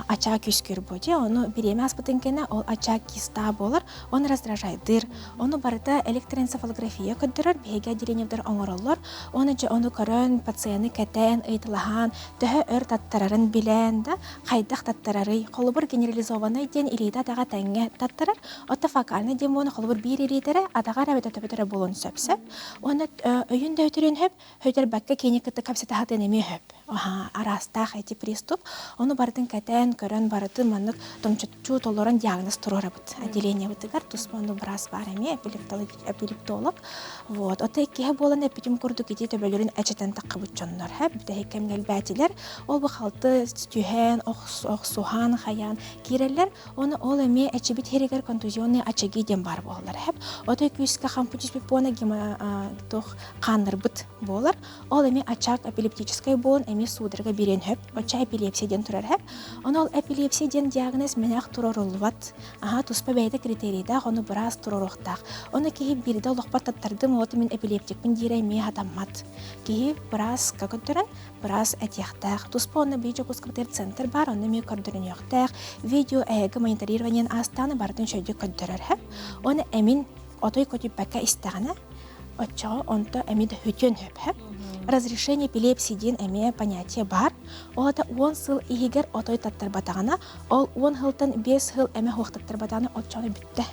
очаг үөскүүр буо дии. Ону бириэмэ ааспытын кэннэ ол очаг киста буолар. Оны раздражайдыыр. Ону барыта электроэнцефалография көрдөрөр, биһиги отделениевдар оҥороллор. Оны дьэ ону көрөн, пациены кэтээн, ыйыталаһан, төһө өр таттарарын билэн да, хайдах таттарарый. Холобур, генерализованный диэн илиитэ атаҕа тэҥҥэ таттарар, оттон фокальный диэн буолан холобур биир илиитэ атаҕар эбэтэр төбөтөрө буолуон сөп сөп. Уонна өйүн да өтөрүөн сөп, хөтөрбөккө киини кытта кэпсэтэ сатыан эмиэ сөп. Араастаах эти приступ. Ону барытын кэтээн, көрөн, барытын маннык томчоччу толорон диагноз туруорабыт. Отделениебытыгар туспа оннук быраас баар эмиэ, эпилептолог. Вот. Ото иккиһэ буолан эппитим курдук ити төбөлөрүн эчэтэн таххыбыт дьоннор. Бүтэһик кэмҥэ элбээтилэр. Ол бу халты түһэн, охсуһан, хайаан киирэллэр. Оны ол эмиэ эчибит хиригэр контузионный очаги диэн баар буолаллар. Ото күүскэ хампы түспүт буона туох хааннарбыт буолар. Ол эмиэ очаг эпилептическай буолан эмиэ судорога бириэн хөп. Оча эпилепсия диэн турар хөп. Оны ол эпилепсия диэн диагноз мэнэх туроруллубат. Аха туспа бэйэтэ критерийдаах, ону быраас туруоруохтаах. Ону киһи биирдэ олохпор таттардым, вот мин эпилептикпин диирэ эмиэ хатаммат. Киһи бырааска көрдөрөн, быраас этиэхтээх. Туспа онно биир Дьокуускайбытыгар центр баар, онно эмиэ көрдөрүнүөхтээх. Видео эһэгэ мониторированиен аастааны барытын шөйдүк көрдөрөр хөп. Оны эмин отой көтүппэккэ истэҕинэ, оччоҕо онто эмиэ да хүтүөн сөп хөп. Разрешение эпилепсии диэн эмиэ понятие баар. Ол это 10 сыл иһигэр отой таттарбатаҕына, ол 10 сылтан 5 сыл эмэ хуохтаттарбатаҕына оччоҕо бүттэ.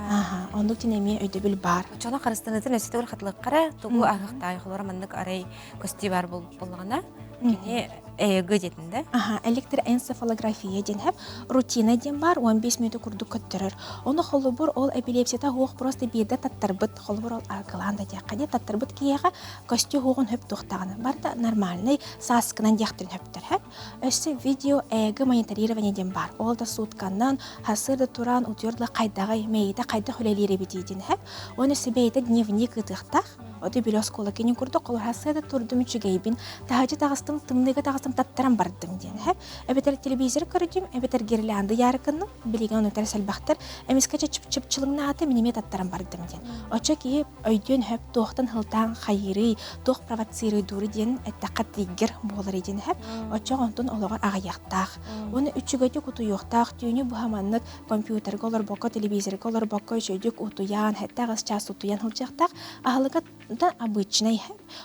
Аха, оннук дин эмиэ өйдөбүл баар. Оччоҕо харыстанытын өссө төгүл хатылыккара тугу аһыахтаай холоро маннык арай көстүү баар буоллаҕына кини ЭЭГ диэтин да? Аха, электроэнцефалография диэн хэп рутина диэн бар 15 мүнөтө курдук көттөрөр. Ону холобур ол эпилепсията хуох просто биирдэ таттарбыт, холобур ол аргылаан да диэххэ дии, таттарбыт киһиэхэ көстүү хуоҕун хөп туохтаҕына барыта нормальный сааскынан диэхтэрин хөптөр хэп. Өссө видео ЭЭГ мониторирование диэн бар. Ол да сутканнан хасыр да туран утуйар да хайдаҕай, мэйиитэ хайдах үлэлиир эбитий диэн хэп. Оны өссө бэйэтэ дневник ыытыахтаах. Отой били оскуола кинин курдук холоһассыа да турдум үчүгэйбин, таһырдьа таҕыстым, тымныыга таҕыстым таттаран бардым диэн эһэ. Эбэтэр телевизор көрдүм, эбэтэр гирлянда ярыкынным, билигин ону сэлбэхтэр, эмискэ чып-чыпчылыҥнааты мин эмиэ таттаран бардым диэн. Оччо киһи өйдүөн хөп туохтан хылтаан хайыырый, туох провоцируйдуур диэн эттэххэ триггер буолар диэн эһэ. Оччо онтун олоҕор аҕыйахтаах. Уонна үчүгэйдик утуйуохтаах, түүнү быһа маннык компьютерга олорбокко, телевизорга олорбокко үчүгэйдик утуйан, сэттэ аҕыс чаас утуйан сылдьыахтаах. Аһылыга да обычный.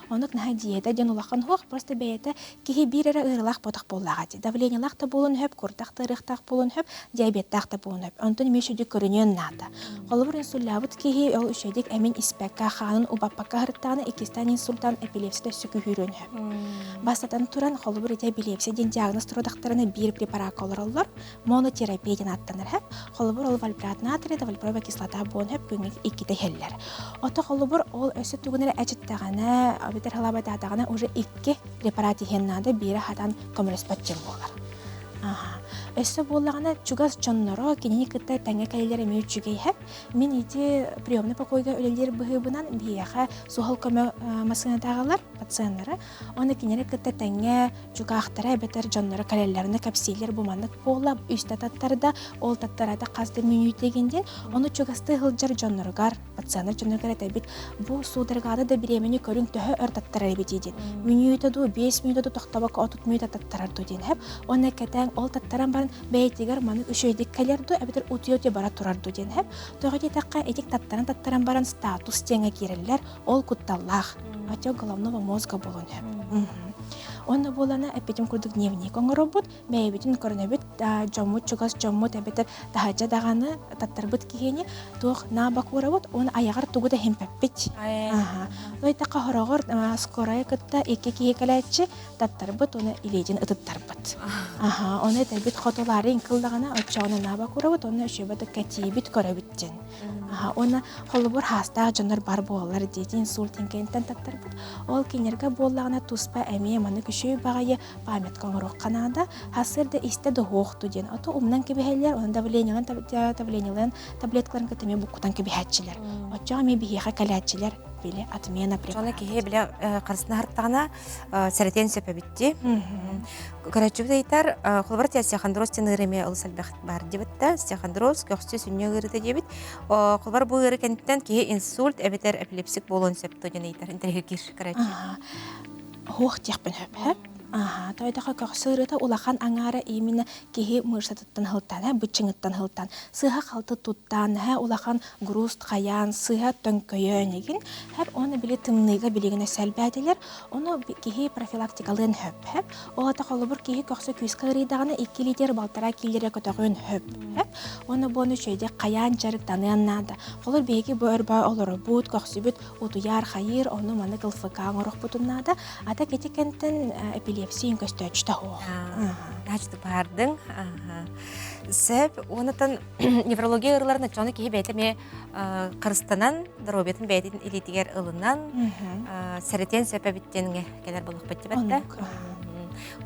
Оннук наһаа диета диэн улахан суох, просто бэйэтэ киһи биир эрэ ыарыылаах буотах буоллаҕа дии. Давлениелаах да буолуон сөп, куртах да ыарыахтаах буолуон сөп, диабеттаах да буолуон сөп. Онтон эмиэ үчүгэйдик көрүнүөн наада. Холобур, инсуллаабыт киһи ол үчүгэйдик эмин испэккэ, хаанын убаппакка сырыттаҕына, иккистээн инсультан эпилепсия өссө күүһүрүөн сөп. Бастатан туран, холобур, ити эпилепсия диэн диагноз турудахтарына биир препаракка олороллор. Монотерапия диэн ааттанар сөп. Холобур, ол вальпроат натрия да вальпроевая кислота буон сөп күҥҥэ иккитэ иһэллэр. Ото холобур, ол өссө тугун эрэ эчиттэҕинэ, эбэтэр халаабатаатаҕына уже икки препарат иһиэн наада, биирэ хатан көмөлөспөт диэн буолар. Аха. Өссө буоллаҕына, чугас дьонноро кинини кытта тэҥҥэ кэлэллэр эмиэ үчүгэй сөп. Мин ити приемный покойга үлэлиир быһыыбынан биһиэхэ суһал көмө массыынатааҕылар пациеннары, уонна кинилэри кытта тэҥҥэ дьукаахтара эбэтэр дьонноро кэлэллэринэ кэпсииллэр бу маннык буолла үстэ таттарда ол таттарата хас да мүнүүтэ диэн ону чугастыы сылдьар дьонноругар пациеннар дьонноругар этэбит бу судороганы да бириэмэни көрүҥ төһө өр таттарар эбитий диэн мүнүүтэ дуу 5 мүнүүтэ дуу тохтобокко 30 мүнүүтэ таттарар дуу диэн хэп уонна кэтээн ол таттаран баран бэйэтигэр маннык үчүгэйдик кэлэр дуу эбэтэр утуйа-утуйа бара турар дуу диэн хэп тоҕо диэтэххэ итик таттаран таттаран баран статус диэҥҥэ киирэллэр ол кутталлаах отек головного мозга буолуон сөп Онно буолана эппитим курдук дневник оҥоробут, бэйэбитин көрүнэбит, дьоммут чугас дьоммут эбэтэр таһырдьа даҕаны таттарбыт киһини туох наабак уурабыт, уонна айаҕар тугу да иһимпэппит. Ыйтахха хороҕор скорая кытта икки киһи кэлээччи таттарбыт уонна илиитин ытыттарбыт. Аха, ону этэрбит хотулаары иҥкыллаҕына оччоҕуна наабак уурабыт, уонна үчүгэйбит кэтиибит көрөбүт диэн. Уонна холобур хаастаах дьоннор бар буолаллар диэти инсульт кэнниттэн таттарбыт. Ол кинилэргэ буоллаҕына туспа эмиэ маннык үчүгэй баҕайы памятка оҥоруохха наада. Сарсыарда истэ доһуохту диэн. Ото умнан кэбиһэллэр, онон давлениеларын давлениеларын таблеткаларын кытта эмиэ буккутан кэбиһээччилэр. Оччоҕо эмиэ биһиэхэ кэлээччилэр били отмена Чоно киһи биле харысына хартаҕына сэрэтиэн сөп эбит дии. Көрөөччүбүт ыйытар, холобур остеохондроз диэн ыарыы эмиэ олус элбэх баар диэбит да, остеохондроз көхсү сүнньү ыарыыта диэбит. Холобур бу ыарыы кэнниттэн киһи инсульт эбэтэр эпилепсик буолуон сөп дуо диэн ыйытар интэриэһиргиир көрөөччү. Суох диэхпин сөп. Аха, тойдоха көхсү ыарыыта улахан аҥаара именно киһи мышцатыттан сылтаан, быччыҥыттан сылтаан, сыыһа-халты туттаан, улахан груз хайаан, сыыһа төҥкөйөн игин, һэп уонна били тымныыга билигин өссө элбээтилэр, Ону киһи профилактикалыан сөп. Сөп. Ол ата холобур киһи көхсө күүскэ ыарыйдаҕына 2 литр балтараа киилэрэ көтөҕүөн сөп. Сөп. Уонна буону үчүгэйдик хайаан дьарыктаныан наада. Холобур биһиги бу өрбө олоробут, көхсүбүт утуйар, хайыыр, ону маны ЛФК оҥоруохпутун наада. Ата кити кэнтэн эпилепсия. Эпилепсия көстөөччүтэ суох. Наачты баардыҥ. Сөп. Уонатан неврология ыарыыларын оччоҕуна киһи бэйэтэ эмиэ харыстанан, доруобуйатын бэйэтин илиитигэр ылынан, сэрэтиэн сөп эбит диэн кэлэр буолуохпут дибэттэ.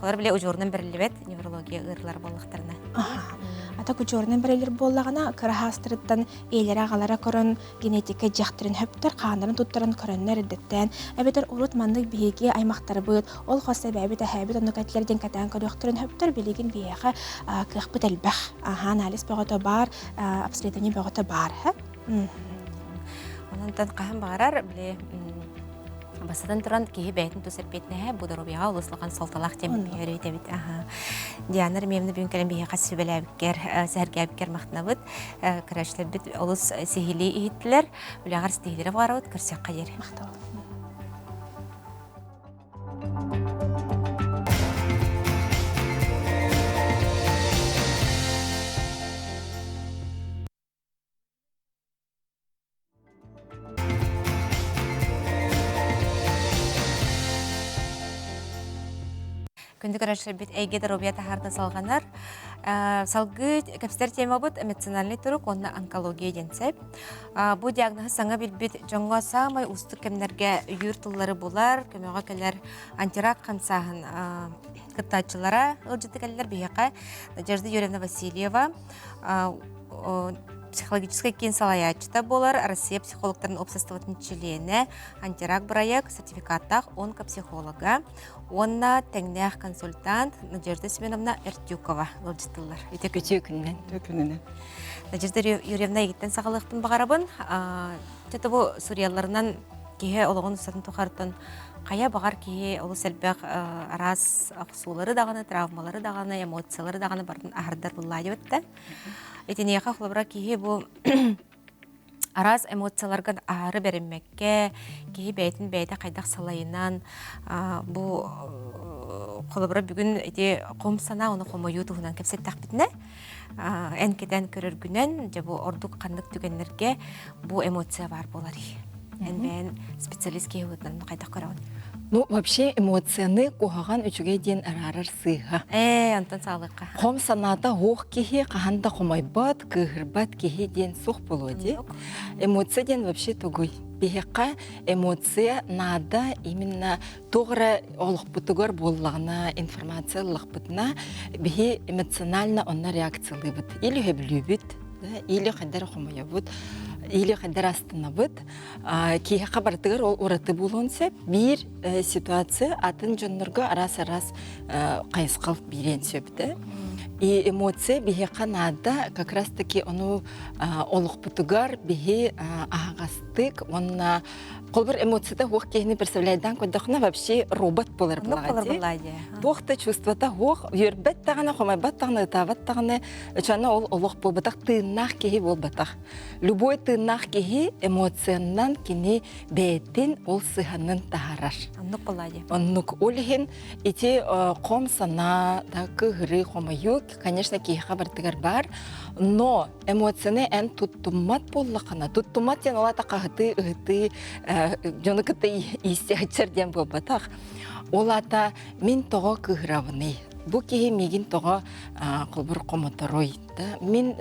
Олор бile удьуорунан бэриллибэт неврология ыарыылара буоллахтарына. Ата удьуорунан бэриллэр буоллаҕына, кыра хаастарыттан ийэлэрэ аҕалара көрөн генетика дьахтарын хөптөр хааннарын туттаран көрөннөр эрдэттэн эбэтэр урут маннык биһиги аймахтарбыт ол хос эбээбит эһээбит оннук этилэр диэн кэтээн көрүөхтэрин хөптөр билигин биһиэхэ кыахпыт элбэх аха анализ бөҕөтө баар обследование бөҕөтө баар Онон хаһан баҕарар били Бастатан туран, киһи бэйэтин тус эппиэтинэһэ бу доруобуйаҕа олус улахан суолталаах диэн үөрүйтэбит. Диана Ремьевна бүгүн кэлэн биһиэхэ сүбэлээбиккэр, сэһэргээбиккэр махтанабыт. Көрөөччүлэрбит олус сиһилии иһиттилэр. Үлэҕэр ситиһиилэри баҕарабыт. Көрсүөххэ диэри. Махтал. Күндү көрөөччүлэрбит эйгэ доруобуйа таһаарда салҕанар. Салгыы кэпсэтэр темабыт эмоциональный турук уонна онкология диэн сөп. Бу диагноһы саҥа билбит дьоҥҥо саамай уустук кэмнэргэ өйүүр тыллары булар, көмөҕө кэлэр антирак хамсааһын кыттааччылара ыалдьыты кэллэр биһиэхэ Надежда Юрьевна Васильева психологическай киин салайааччыта буолар Россия психологтарын уопсастыбатын чилиэнэ, антирак бырайыак сертификаттаах онкопсихолога уонна тэҥнээх консультант Надежда Семеновна Эртюкова ыалдьыттыллар. Үтө Үтүө күнүнэн. Үтүө күнүнэн. Надежда Юрьевна эйигиттэн саҕалыахпын баҕарабын. Чэ бу суруйалларынан киһи олоҕун устатын тухарыттан хайа баҕар киһи олус элбэх араас охсуулары даҕаны, травмалары даҕаны, эмоциялары даҕаны барытын аһардар буллаайбыт да. Итиниэхэ холобура киһи бу араас эмоцияларга аһары бэриммэккэ, киһи бэйэтин бэйэтэ хайдах салайынан бу холобура бүгүн ити хом санаа уонна хомойуу туһунан кэпсэттэхпитинэ эн кэтэн көрөргүнэн дьэ бу ордук ханнык түгэннэргэ бу эмоция баар буоларый? Эн бэйэн специалист киһи быһыытынан хайдах көрөҕүн? Ну, вообще эмоцияны куһаҕан үчүгэй диэн араарар сыыһа. Ээ, онтон саалыахха. Хом санаата суох киһи хаһан да хомойбот, кыыһырбат киһи диэн суох буолуо дии. Эмоция диэн вообще тугуй? Биһиэхэ эмоция наада именно туох эрэ олохпутугар буоллаҕына, информация ыллахпытына, биһи эмоционально онно реакциялыыбыт. Или сөбүлүүбүт, или хайдах эрэ хомойобут, или хайдах эрэ астынабыт. Киһиэхэ барытыгар ол ураты буолуон сөп. Биир ситуация атын дьоннорго араас-араас хайысхал биэриэн сөп да. И эмоция биһиэхэ наада как раз таки ону олохпутугар биһи аһаҕастык уонна холбор эмоцията суох киһини представляйдаан көрдөхүнэ вообще робот буолар буолар Туох да чувствота суох, үөрбэт даҕаны, хомойбот даҕаны, ытаабат даҕаны, өчөнө ол олох буолбатах, тыыннаах киһи буолбатах. Любой тыыннаах киһи эмоциянан кини бэйэтин ол сыһанын таһаарар. Оннук буолаа дии. Оннук. Ол иһин ити хом санаа, да кыһырыы, хомойуу, конечно, киһиэхэ барытыгар баар. Но эмоцияны эн туттуммат буоллаххына, туттуммат диэн ол аата хаһытыы, ыһытыы, дьону кытта иистээччэр диэн буолбатах. Ол аата мин тоҕо кыыһырабыный? Бу киһи миигин тоҕо холбур хомоторуй? Да? Мин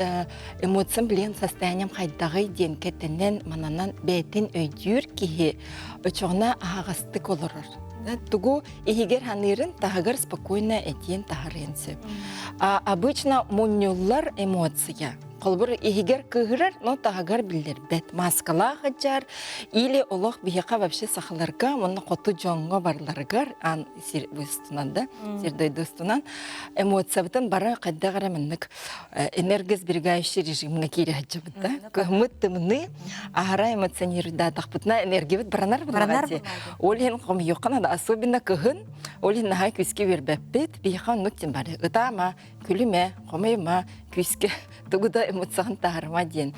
эмоциям билиэн состоянием хайдаҕый диэн кэтэнэн, мананан бэйэтин өйдүүр киһи очоҕуна аһаҕастык олорор. Тугу иһигэр ханыырын таһыгар спокойно этиэн таһарыан сөп. А обычно мунньуллар эмоция. Холобур иһигэр кыыһырар, но таһыгар биллэрбэт. Маскалаах ыдьар или олох биһиэхэ вообще сахаларга уонна хоту дьоҥҥо барларыгар аан сир устунан да сир дойду устунан эмоциябытын бары хайдах эрэ маннык энергосберегающий режимҥа киирэ сылдьабыт да кыһыммыт тымныы аһара эмоционирдаатахпытына энергиябыт баранар Баранар ол иһин хомуйуохха наада особенно кыһын ол иһин наһаа күүскэ үөрбэппит биһиэхэ оннук тим бары ытаама күлүмэ хомуйума күүскэ тугу да эмоцияҕын таһарыма диэн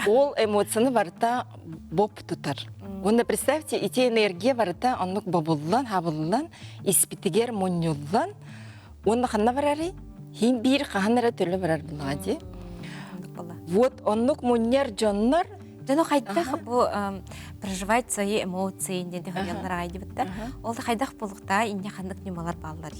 ол эмоцияны барыта боп тутар уонна представьте ити энергия барыта оннук бобуллан хабыллан испитигэр мунньуллан уонна ханна барарый хин биир хаһан эрэ төлө барар булаҕа дии вот оннук мунньар дьоннор Дьону хайдах бу. Проживать свои эмоции диэн тэһэллэр аайдыбытта. Ол да хайдах буолуктаа инне ханнык ньымалар бааллар?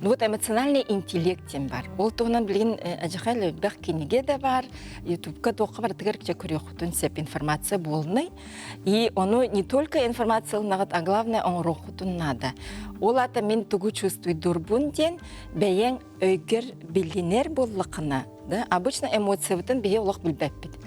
Ну вот эмоциональный интеллект диэн бар. Ол туһунан билигин ажахай элбэх кинигэ да бар, ютубка туохха барытыгар көрүөххүтүн сөп информация буолнай. И ону не только информация ылнаҕыт, а главное оҥоруоххутун наада. Ол аата мин тугу чувствуйдурбун диэн бэйэҥ өйгөр билинэр буоллаххына, да, обычно эмоциябытын биһи олох билбэппит.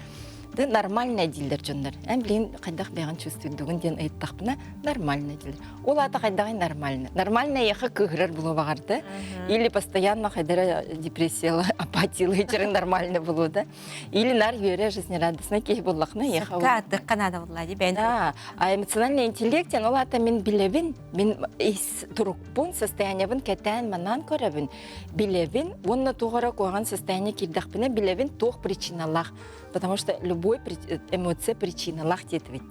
Да, нормально дииллэр дьоннор. Эн билигин хайдах бэйэҕин чувствуйдугун диэн ыйыттахпына, нормально дииллэр. Ол аата хайдаҕый нормально? Нормально эйиэхэ кыыһырар булуо баҕарда. Или постоянно хайдара депрессияла, апатиялыы дьарың нормально булуо да. Или нар үөрэ жизнерадостный киһи буллахына эйиэхэ Сыкка аттыкка наада булла ди бэйэн. Да, а эмоциональный интеллект ол аата мин билэбин, мин ис турукпун, состояниебын кэтээн манаан көрөбүн, билэбин уонна туох эрэ куһаҕан состояние киирдэхпинэ билэбин туох причиналаах. Потому что любой эмоция причиналаах диэтибит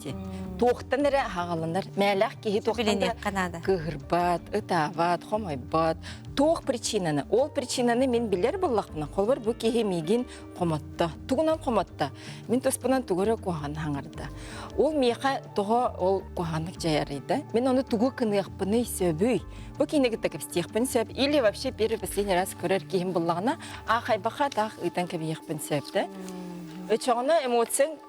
Туохтан эрэ аһаҕаланар. Мээлээх киһи туохтан да кыыһырбат, ытаабат, хомойбот. Туох причинаны? Ол причинаны мин билэр буоллахпына, холобур бу киһи миигин хомотто. Тугунан хомотто? Мин туспунан тугу эрэ куһаҕан хаҥарда. Ол миэхэ тоҕо ол куһаҕаннык дьайарый да? Мин ону тугу кыныахпыный сөбүй? Бу киһини кытта кэпсиэхпин сөп. Или вообще первый последний раз көрөр киһим буллаҕына, аахайбаха таах ыытан кэбиһиэхпин сөп да? Өчөҕүнэ эмоцияҥ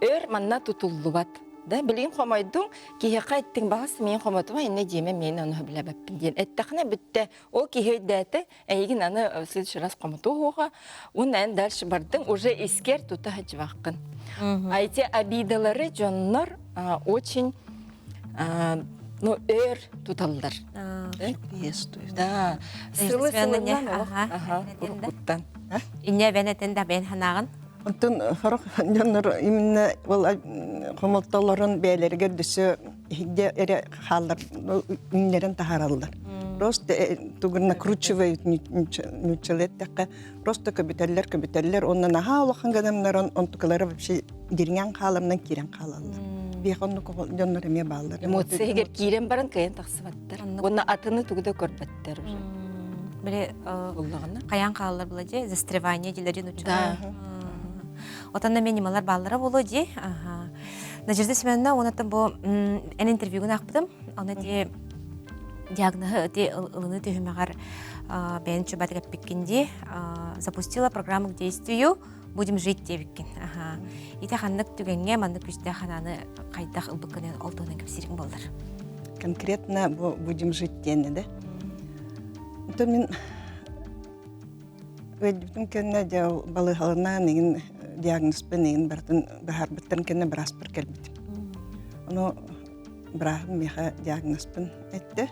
өр манна тутуллубат. Да, билигин хомойдуҥ, киһиэхэ эттиҥ баҕас миин хомотума, иннэ диэмэ миин ону билэбэппин диэн эттэхинэ бүттэ. Ол киһи өйдөөтө, эйигин аны в следующий раз хомотуоҕа, уонна эн дальше бардыҥ, уже искер тута сылдьыбаккын. А эти обидалары дьоннор очень ну, өр туталлар. Да. Сылы сылынан уруккуттан. Инне бен этен да бен ханагын. Онтон сорох дьоннор именно ол хомолтолорун бэйэлэригэр дөссө иһирдьэ эрэ хааллар үүннэрэн таһаараллар. Просто тугу накручивают нууччалыы эттэххэ просто көбүтэллэр көбүтэллэр уонна наһаа улахан гынамнаран онтукалара вообще дириҥэн хааламнан киирэн хаалаллар. Биэхэ оннук дьоннор эмиэ бааллар. Эмоция иһигэр киирэн баран кыайан тахсыбаттар. Уонна атыны тугу да көрбөттөр уже. Били хайаан хааллар була дии, застревание дилерин учуна. Отонна мен ньымалар бааллара буолуо дии. Надежда Семеновна, онотон бу эн интервьюгун аахпытым. Оны ти диагноһы ти ылыны түһүмэҕэр бэйэн чубатык эппиккин дии. Запустила программу к действию будем жить диэбиккин. Ити ханнык түгэҥҥэ маннык күүстээх ханааны хайдах ылбыккын ол туһунан кэпсиириҥ буоллар. Конкретно бу будем жить диэни да. Онтон мин Ыалдьыбытым кэннэ дьэ ол балыыһаланаан игин диагнозпын игин барытын быһаарбыттарын кэннэ бырааспар кэлбитим. Ону бырааһым миэхэ диагнозпын эттэ.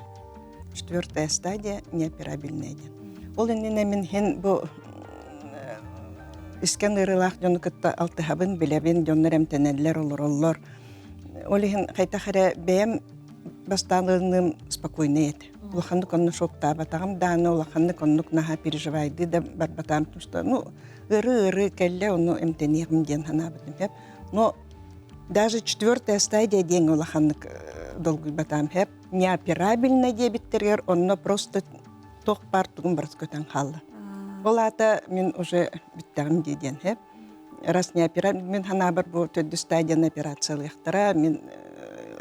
Четвертая стадия неоперабельная диэн. Ол иннинэ мин иһин бу искэн ыарыылаах дьону кытта алтыһабын, билэбин, дьоннор эмтэнэллэр, олороллор. Ол иһин хайдах эрэ бэйэм бастаан ылыныым спокойный этэ. Улаханнык онно шоктаабатаҕым даҕаны, улаханнык оннук наһаа переживайдыы да барбатаҕым, потому что ну ыарыы-ыарыы кэллэ, ону эмтэниэҕим диэн санаабытым сөп. Но даже четвертая стадия диэҥ улаханнык долгуйбатаҕым сөп. Неоперабельно диэбиттэригэр онно просто туох баар тугун барыта көтөн хаалла. Ол аата мин уже бүттэҕим дии диэн сөп. Раз не опера мин санаабар бу төрдүс стадияны операциялыахтара, мин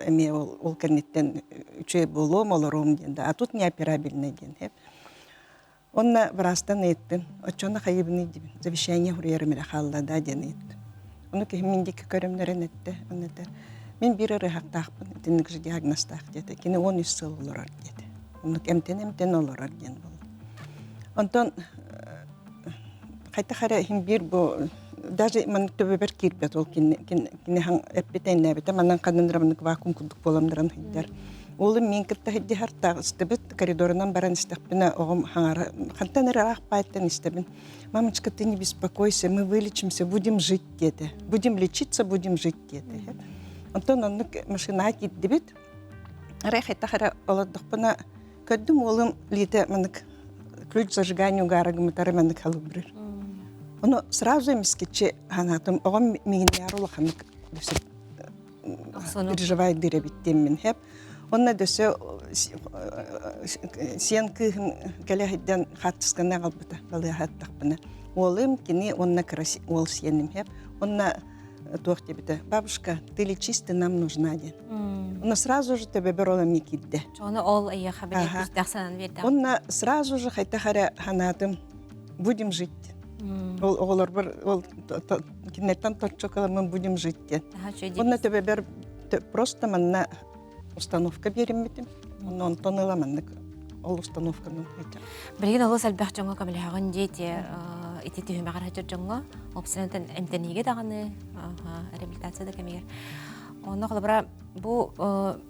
эмиэ ол, ол кэнниттэн үчүгэй буолуом, олоруом диэн да. А тут неоперабельный диэн сөп. Онно быраастан ыйыттым. Оччону хайыбыный диибин. Завещание суруйарым эрэ хаалла да диэн ыйыттым. Ону киһим мин диэки көрөмнөрөн эттэ. Онно этэр, мин биир ырыһахтаахпын, итинник же диагнозтаах диэтэ. Кини 13 сыл олорор диэтэ. Оннук эмтэн-эмтэн олорор диэн буолла. Онтон хайдах эрэ иһин биир бу даже маннык төбөбөр киирбэт ол кини кини эппитэ иннээбитэ манан ханан эрэ маннык вакуум курдук буолан сылдьар. Уолум миин кытта сылдьыһар таҕыстыбыт коридорунан баран истэхпинэ оҕом хаҥара хантан эрэ ыраах баайтан истэбин. Мамочка, ты не беспокойся, мы вылечимся, будем жить диэтэ. Будем лечиться, будем жить диэтэ. Онтон оннук машинаҕа киирдибит. Арай хайдах эрэ олордохпуна Көрдүм уолум илиитэ маннык ключ зажигания угара гыммытара маннык халыбырыр. Ону сразу эмискеччи санаатым оҕом миигиннээҕэр улаханнык дөссө переживает эбит диэммин хэп. Онно дөссө сиэн кыыһым кэлэ сылдьан хаартысканы аҕалбыта балыыһа аттахпына. Уолум кини уонна кыра уол сиэним хэп. Онно. туох диэбитэ, бабушка, ты лечись, ты нам нужна диэн. Онно сразу же төбөбөр ол эмиэ киирдэ. Ону ол эйиэхэ били күүстээх санаан биэрдэ. Онно сразу же хайдах эрэ санаатым, будем жить. Ол оҕолорбор ол кинилэртэн торчокаламмын будем жить диэн. Онно төбөбөр просто манна установка биэриммитим. Онно онтон ыла маннык ол установканы этим. Билигин олус элбэх дьоҥҥо көмөлөһөҕүн диэти ити түһүмэҕэр сылдьар дьоҥҥо опсанан эмтэниигэ даҕаны реабилитация да кэмигэр. Онно холобура бу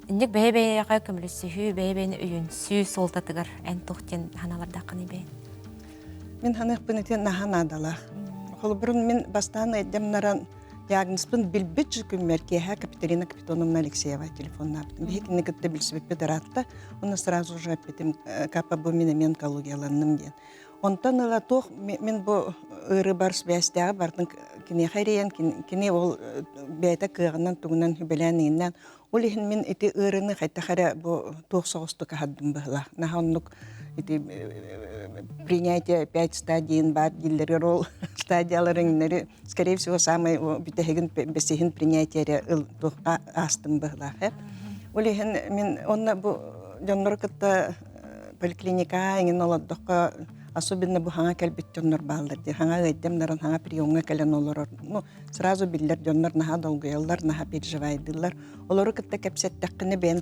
инник бэйэ-бэйэҕэ көмөлөсүһүү, бэйэ-бэйэни өйөнсүү суолтатыгар эн туох диэн ханаалардааххыный бэйэн? Мин ханыахпын ити наһаа наадалаах. Холобурун мин бастаан эдем наран диагнозпын билбит же күммэр киэһэ Капиталина Капитоновна Алексеева телефоннаабытым. Биһи кинини кытта билсибиппит ыраатта. Уонна сразу же эппитим капа бу мин эмиэ онкологияланным диэн. Онтон ыла туох мин бу ыарыыбар сибээстээҕи бартын киниэхэ эрийэн кини ол бэйэтэ кыаҕынан тугунан сүбэлээн иҥиннээн ол иһин мин ити ыарыыны хайдах эрэ бу туох соҕустук аһардым быһыылаах. Наһаа оннук ити принятие пять стадийын баар дииллэригэр ол стадиялары иҥнэри скорее всего самый бүтэһигин бэсиһин принятие эрэ ыл туох аастым быһыылаах э. Ол иһин мин онно бу дьоннору кытта поликлиника эҥин олордоххо особенно бу хаҥа кэлбит дьоннор бааллар дии хаҥа ыайдам наран хаҥа приемҥа кэлэн олорор ну сразу биллэр дьоннор наһаа долгуйаллар наһаа переживайдыыллар олору кытта кэпсэттэххинэ бэйэн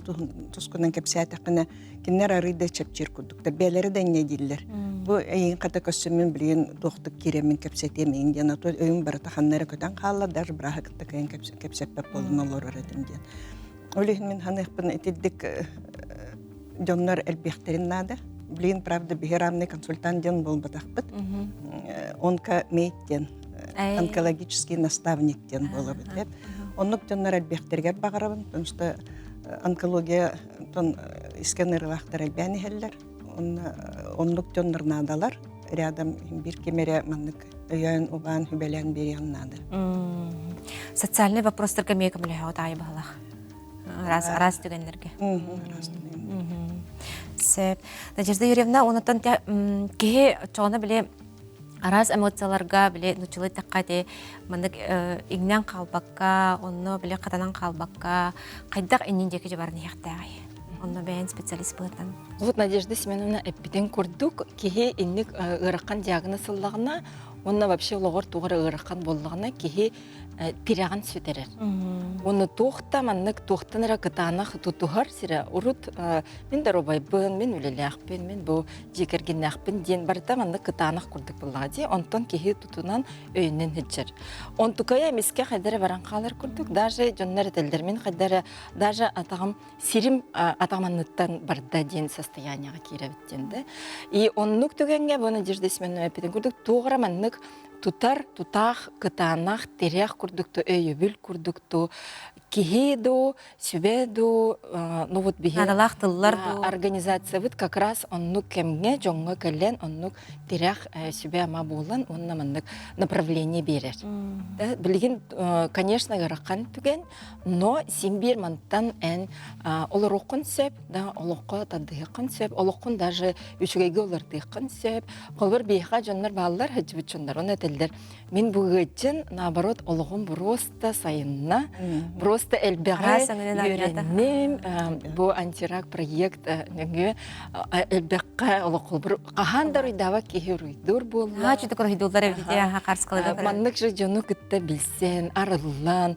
тускунан кэпсээтэххинэ кинилэр арыый да чэпчиир курдуктар бэйэлэрэ да инньэ дииллэр бу эйигин хата көрсөммүн билигин туохтук киирэммин кэпсэтиэм эйигин диэн а то өйүм барыта ханна эрэ көтөн хаалла даже бырааһы кытта кыайан кэпсэппэт буолан олорор этим диэн Ол иһин мин ханыахпын итирдик дьоннор элбиэхтэрин наада. Блин, правда, биһи равный консультант диэн буолбатахпыт. Онко-мейт диэн, онкологический наставник диэн буолабыт. Оннук дьоннор элбиэхтэригэр баҕарабын, потому что онкология искэн ыарыылаахтар элбээн иһэллэр. Оннук дьоннор наадалар. Рядом биир ким эрэ маннык өйөөн, убаан, сүбэлээн биэриэҕин наада. Социальный вопростарга эмиэ көмөлөһөҕүт аайы баһылах. Араас, араас түгэннэргэ. Араас түгэннэргэ. Сөп. Надежда Юрьевна, онотон киһи оччоҕуна били араас эмоцияларга били нуччалыы эттэххэ ити маннык иҥнэн хаалбакка, онно били хатанан хаалбакка хайдах иннин диэки дьабарын иһиэхтээҕий? Онно бэйэн специалист быһыытынан. Вот Надежда Семеновна эппитин курдук, киһи инник ыарахан диагноз ыллаҕына, уонна вообще олоҕор туох эрэ ыарахан буоллаҕына, киһи тирэҕин сүтэрэр. Уонна туох да маннык туохтан эрэ кытаанах тутуһар сирэ урут мин доруобайбын, мин үлэлээхпин, мин бу дьиэ кэргэннээхпин диэн барыта маннык кытаанах курдук буоллаҕа дии. Онтон киһи тутунан өйүнэн сылдьар. Онтукайа эмискэ хайда эрэ баран хаалар курдук, даже дьоннор этэллэр, мин хайда эрэ даже атаҕым сирим атаманыттан барда диэн состояниеҕа киирэбит диэн да. И оннук түгэҥҥэ бу Надежда Семеновна эппитин курдук туох эрэ маннык тутар, тутаах, кытаанах, тирэх курдук ту өйөбүл курдук ту киһи ду, сүбэ ду, ну вот биһи Наадалаах тыллар ду. Организациябыт как раз оннук кэмҥэ дьоҥҥо кэлэн оннук тирэх сүбэ-ама буолан уонна маннык направление биэрэр. Билигин, конечно, ыарахан түгэн, Но син биир мантан эн олоруоххун сөп, да олоххо тардыһыаххын сөп, олоххун даже үчүгэйгэ олордуоххун сөп. Холобур, биһиэхэ дьоннор бааллар, сылдьыбыт дьоннор, оны этэллэр. Мин бу ыадьын, наоборот, олоҕум просто сайынна, просто элбэҕи үөрэнним. Бу антирак проект нөҥүө элбэххэ олоххолбур хаһан да уруйдаабат киһи уруйдуур буолла. Чүтүк уруйдууллар эбит, харскалыга. Маннык же дьону кытта билсэн, арыллан,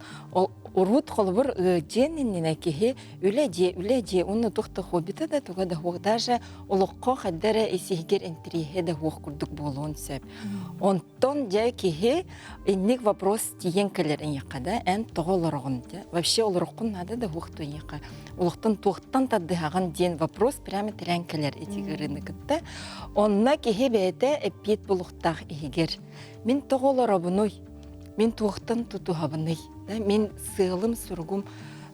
Урут холобур дьиэн иннинэ киһи үлэ дьиэ, үлэ дьиэ уонна туох да хоббита да туга да суох даже олоххо хайда эрэ исиһигэр интириэһэ да суох курдук буолуон сөп. Онтон дьэ киһи инник вопрос тиийэн кэлэр эйиэхэ да эн тоҕо олороҕун дьэ вообще олороххун наада да суох эйиэхэ олохтон туохтан тардыһаҕын диэн вопрос прямо тирээн кэлэр ити ыарыыны кытта. Онно киһи бэйэтэ эппиэт булуохтаах иһигэр мин тоҕо олоробунуй Мин туохтан тутуһабыный? Да, мин сыалым, суругум,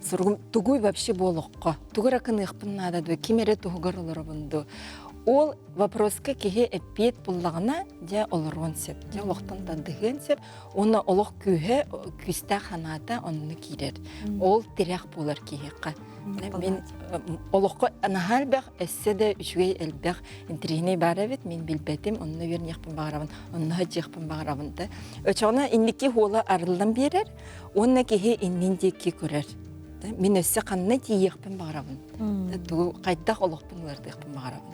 суругум тугуй вообще буолуохха? Тугу эрэ кыныахпын наада дуо? Ким эрэ туһугар олоробун дуо? Ол вопроска киһи эппиэт буллаҕына, дьэ олоруон сөп, дьэ олохтон тардыһыан сөп. Уонна олох күүһэ, күүстээх санаата онно киирэр. Ол тирэх буолар киһиэхэ. Мин олоххо наһаа элбэх, өссө да үчүгэй элбэх интэриэһинэй баар эбит, мин билбэтим, онно үөрэниэхпин баҕарабын, онно сылдьыахпын баҕарабын да. Очоҕуна инники хуола арыллан биэрэр, уонна киһи иннин диэки көрөр. Мин өссө ханна тиийиэхпин баҕарабын, тугу хайдах олохпун уларытыахпын баҕарабын.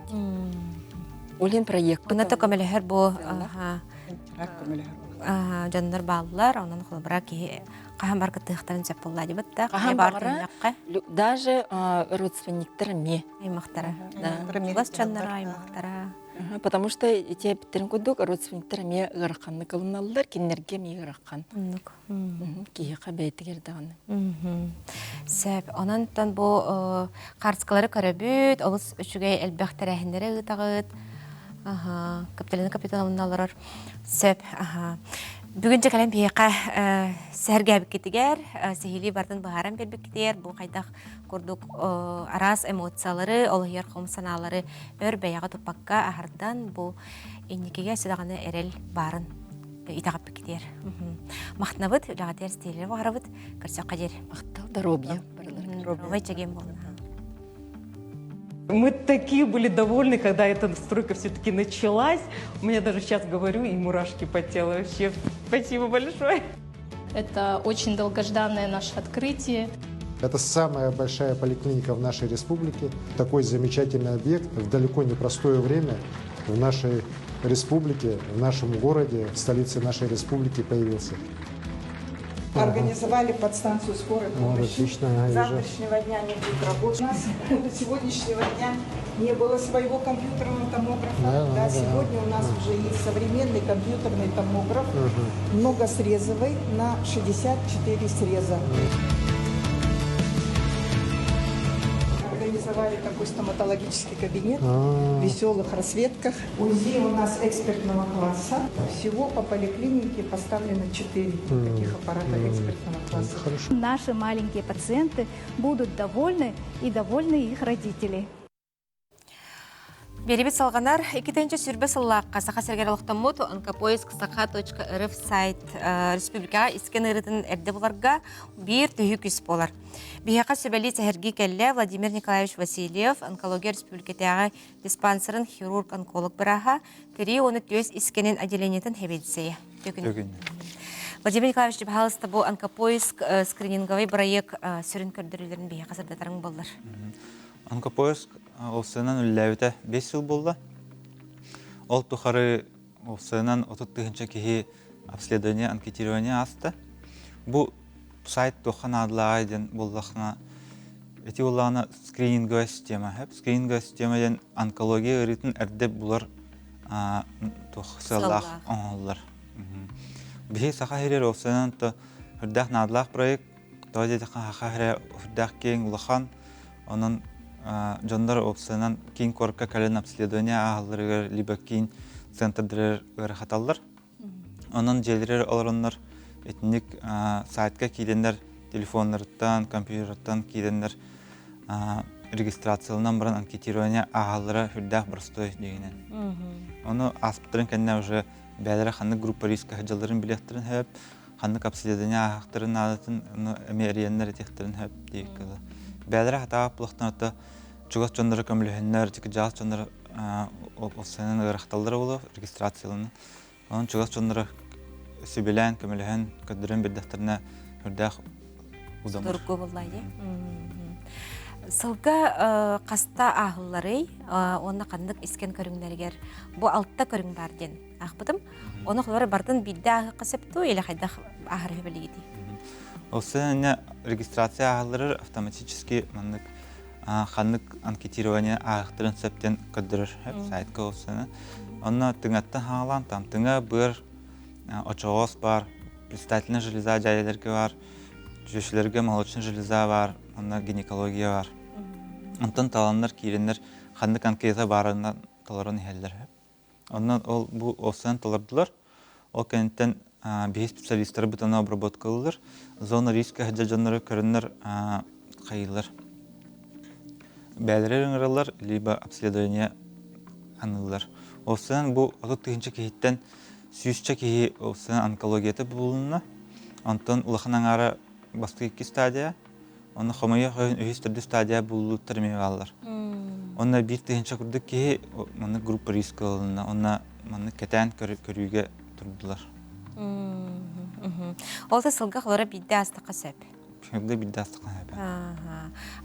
Ол иһин проекпыт Онно көмөлөһөр бу дьоннор бааллар, онон холобура киһи хаһан бар кыттыахтарын сөп буолла дибит да хаһан баҕара даже родственниктар эмиэ аймактара чугас дьонноро аймактара потому что ити эппиттерин курдук родственниктар эмиэ ыараханнык ылыналлар кинилэргэ эмиэ ыарахан киһиэхэ бэйэтигэр даҕаны сөп онон бу хаарыскалары көрөбүт олус үчүгэй элбэх тэрээһиннэри ыытаҕыт Капиталина Капитоновна олорор сөп Бүгүн дьэ кэлэн биһиэхэ сэһэргээбиккитигэр, сиһилии бардын быһааран биэрбиккитигэр бу хайдах курдук араас эмоциялары, олоһуйар хом санаалары өр бэйэҕэ туппакка аһардан бу инникигэ сүрэҕини эрэл баарын итэҕэппиккитигэр. Махтанабыт, үлэҕитигэр ситиһиилэри баҕарабыт. Көрсөххө диэри. Махтал, доруобуйа барыларыгар. Доруобай чэгиэн буолун. Мы такие были довольны, когда эта стройка все-таки началась. У меня даже сейчас говорю, и мурашки по телу вообще. Спасибо большое. Это очень долгожданное наше открытие. Это самая большая поликлиника в нашей республике. Такой замечательный объект в далеко непростое время в нашей республике, в нашем городе, в столице нашей республики появился. Организовали подстанцию скорой помощи. Вот, отлично, я С завтрашнего дня они будут работать. У нас до сегодняшнего дня не было своего компьютерного томографа. Да, да, да, сегодня у нас да. уже есть современный компьютерный томограф, Угу. многосрезовый на 64 среза. Организовали такой стоматологический кабинет А. в веселых расцветках. УЗИ у нас экспертного класса. Всего по поликлинике поставлено 4 таких аппарата экспертного класса. Хорошо. Наши маленькие пациенты будут довольны и довольны их родители. Биэрибит салҕанар 2-сүүрбэ сыллаахха Саха сиригэр олохтоммут онкопоиск саха.рф сайт республикаҕа искэн ыарыытын эрдэ буларга биир төһүү күүс буолар. Биһиэхэ сүбэлии сэһэргии кэллэ Владимир Николаевич Васильев, онкология республикатааҕы диспансерын хирург-онколог бырааһа, тирии уонна түөс искэнин отделениетын сэбиэдиссэйэ. Төгүн. Владимир Николаевич, пожалуйста, бу онкопоиск скрининговый бырайыак сүрүн көрдөрүүлэрин биһиэхэ сырдатарыҥ буоллар. Онкопоиск ОСН-нан үлэлээбитэ 5 сыл буолла. Ол тухары ОСН-нан 30 тыһыынча киһи обследование, анкетирование ааста. Бу сайт туохха наадалааҕай диэн буоллахына, ити буоллаҕына скрининговая система. Скрининговая система диэн онкология ыарыытын эрдэ булар туох сыаллаах оҥоһуллар. Биһи Саха сиригэр ОСН-нан үрдээх наадалаах проект Тоҕо диэтэххэ, саха сирэ сүрдээх киэҥ улахан, онон дьоннор уопсайынан киин куоракка кэлэн обследование ааһалларыгар либо киин центрдарыгар ыарахаталлар. Онон дьиэлэригэр олороннор итинник сайтка киирэннэр телефоннарыттан, компьютерыттан киирэннэр регистрацияланан баран анкетирование ааһаллара сүрдээх боростуой дьиҥинэн. Ону ааспыттарын кэннэ уже бэйэлэрэ ханнык группа риска сылдьалларын билиэхтэрин сөп, ханнык обследование ааһахтарын наадатын эмиэ эрийэннэр этиэхтэрин сөп диэбиккэ дылы. Бэйэлэрэ хатаабат булахтан ото чугас дьонноро көмөлөһөннөр, дьаҕас дьонноро уопсайынан ыарахталлара буолуо регистрацияланан. Онон чугас дьонноро сүбэлээн, көмөлөһөн, көрдөрөн биэрдэхтэринэ үрдээх удамыр. Судургу буолла дии. Сылга хаста ааһылларый уонна ханнык искэн көрүҥнэригэр бу алта көрүҥ баар диэн аахпытым. Ону холобура бардын биирдэ ааһыахха сөп дуу или хайдах ааһар үһү Ол сыһыанна регистрация ааһалларар автоматически маннык ханнык анкетирование ааһыахтарын сөп диэн көрдөрөр сайтка ол сыһыана. Онно тыҥаттан хаалаан там тыҥа, быар, очоҕос баар, предстательная железа дьайаларга бар, түөшүлэргэ молочная железа бар, онно гинекология бар. Онтон таланнар киирэннэр ханнык анкета баарынан толорон иһэллэр. Онон ол бу офсен толордулар. Ол кэнниттэн биһи специалистарбыт аны обработка ыллылар. Зона риска сылдьар дьоннору көрөннөр хайыылар. Бэйэлэрэ ыҥыраллар, либо обследование аныыллар. Уопсайынан бу 30 тыһыынча киһиттэн сүүсчэ киһи уопсайынан онкологията булунна. Онтон улахан аҥаара бастакы икки стадия, онно хомойуох иһин үһүс төрдүс стадия буллуттар эмиэ бааллар. Онно 1000 курдук киһи маннык группа риска ылынна. Онно маннык кэтээн көрүүгэ турдулар. Ол да сылга холоро биирдэ астахха сөп. Сылга биирдэ астахха сөп.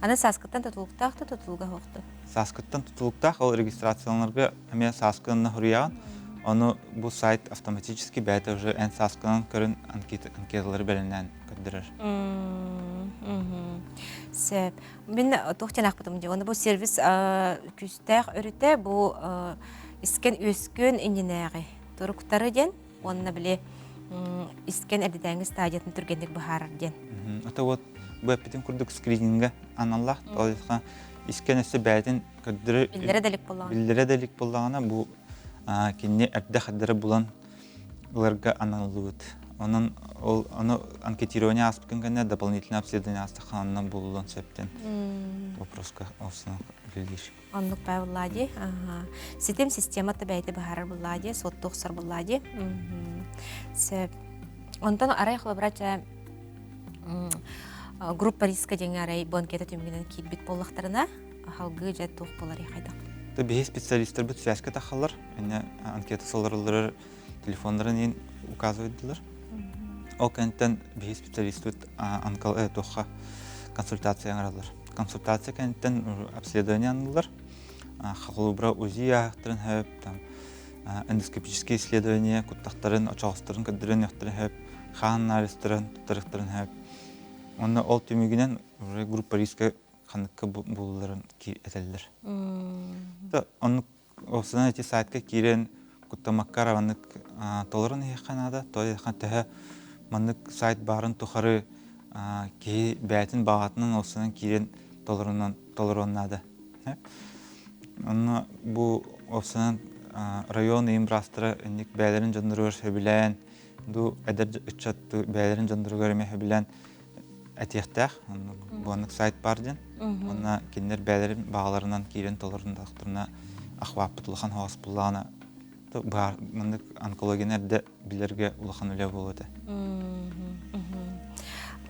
Аны сааскыттан тутулуктаах да тутулуга суохту? Сааскыттан тутулуктаах ол регистрацияланарга эмиэ сааскынан хоруйаҕын. Ону бу сайт автоматически бэйэтэ уже эн сааскынан көрөн анкеталары бэлэмнээн көрдөрөр. Сөп. Мин туох диэн аахпытым дии. Оны бу сервис күүстээх өрүтэ бу искэн үөскүөн иннинээҕи туруктары диэн уонна били искэн эрдэтээҥи стадиятын түргэнник быһаарар диэн. Это вот бу эппитин курдук скринингэ аналлаах. Ол искэн өссө бэйэтин көрдөрө биллэрэ да илик буоллаҕына биллэрэ да илик буоллаҕына бу кинини эрдэ хардары булан ыларга аналлыбыт. Онон ол ону анкетирование ааспытын кэннэ дополнительное обследование аастахха онно булуллуон сөптөн вопроска үлэлиир. Оннук баа буллаа дии. Ситим системата бэйэтэ быһаарар буллаа дии, суоттуу охсор буллаа дии. Сөп. Онтон арай холобура чэ группа риска диэҥҥэ арай бу анкета түмүгүнэн киирбит буоллахтарына, халгыы дьэ туох буоларый хайдах? Биһи специалистарбыт связка тахаллар, инне анкета солоруллар телефоннарын иин указывайдылар. Ол кэнниттэн биһи специалистпыт анкал туохха консультация оҥороллор. Консультация кэнниттэн обследование аныллар. Холобура УЗИ ааһыктарын хөп, там эндоскопические исследования куттахтарын, очоҕосторун көрдөрөн үөхтэрин хөп, хаан анализтарын туттарыахтарын хөп. Уонна ол түмүгүнэн уже группа риска ханныкка булулларын этэллэр. Оннук Уопсайынан ити сайтка киирэн куттамакка эрэ маннык толорон иһиэххэ наада. Тоҕо төһө маннык сайт баарын тухары киһи бэйэтин баҕатынан уопсайынан киирэн толорунан толоруон наада. Онно бу уопсайынан район ыйын быраастара инник бэйэлэрин дьонноругар сөбүлээн, ду эдэр ыччат бэйэлэрин дьонноругар эмиэ сөбүлээн этиэхтээх. Бу оннук сайт баар диэн. Онно кинилэр бэйэлэрин баҕаларынан киирэн толоруннахтарына ахваппыт улахан хаҕас буллаҕына баар маннык онкологияны эрдэ билэргэ улахан үлэ буолуо этэ.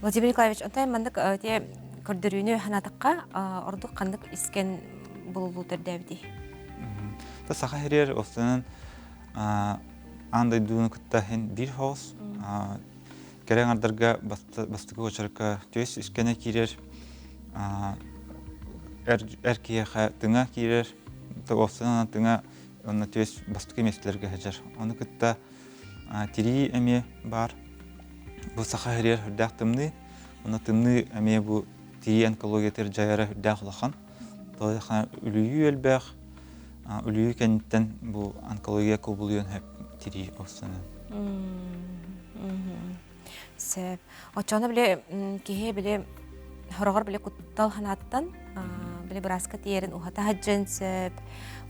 Владимир Николаевич, онтон маннык те көрдөрүүнү санаатахха ордук ханнык искэн булулуу төрдөөбүтүй? Та саха хирер останан аан дойдуну кытта хин биир хоос Кэрэ аҥардарга бастакы уочарка түөс искэнэ киирэр, эр киһиэхэ тыҥа киирэр, уопсайынан тыҥа уонна түөс бастакы миэстэлэргэ сылдьар. Ону кытта тирии эмиэ баар. Бу саха сиригэр сүрдээх тымныы. Онно тымныы эмиэ бу тирии онкологиятыгар дьайара сүрдээх улахан. Тоҕо үлүйүү элбэх, үлүйүү кэнниттэн бу онкология кубулуйуон сөп тирии уопсайынан. Сөп. Оччоҕуна били киһи били хороҕор били куттал санааттан били бырааска тиийэрин уһата сылдьыан сөп,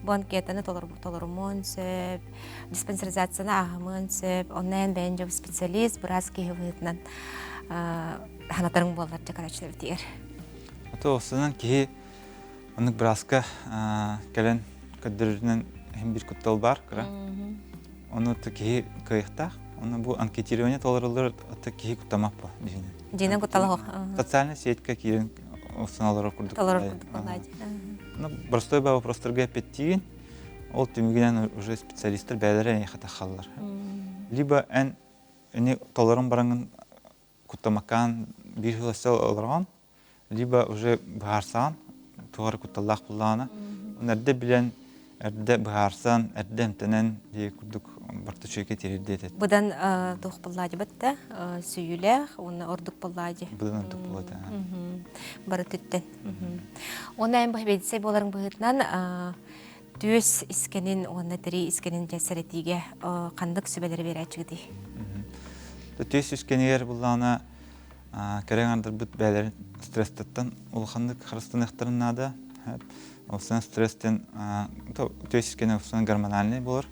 бу анкетаны толорумуон сөп, диспансеризацияны ааһымыан сөп, онно эн бэйэн дьон специалист, быраас киһи быһыытынан санатарыҥ буоллар дьэ короче битигэр. Ото уопсайынан киһи оннук бырааска кэлэн көрдөрөрүнэн иһин биир куттал баар кыра. Ону киһи кыайыахтаах. Ону бу анкетирование толоруллар киһи куттамах бу дьиҥинэн. Дьиҥинэн кутталах. Социальная сетька киирэн олорор курдук. Толорор курдук буоллаа Ну, простой ба вопростарга эппиттиигин, ол түмүгүнэн уже специалисттар бэйэлэрэ эйиэхэ тахаллар. Либо эн ини толорон бараҥын куттамаккаан биир сыл өссө олороҕун, либо уже быһаарсаҕын, туох эрэ кутталлаах буоллаҕына, оны эрдэ билэн, эрдэ быһаарсан, эрдэ эмтэнэн дии курдук барыта үчүгэйгэ тириэрдиэ этэ. Быдан туох буоллаа дии да сүүйүүлээх уонна ордук буоллаа дии. Быдан ордук буолуо этэ. Бары түттэн. Уонна эн бэйдисэй буоларыҥ быһыытынан түөс искэнин уонна тирии искэнин дьэ сэрэтиигэ ханнык сүбэлэри биэрээччигитий? Түөс искэнигэр буллаҕына кэрэ аҥардарбыт бэйэлэрин стресстэртэн улаханнык харыстаныахтарын наада. Олсынан стресстэн түөс искэнэ олсынан гормональный буолар.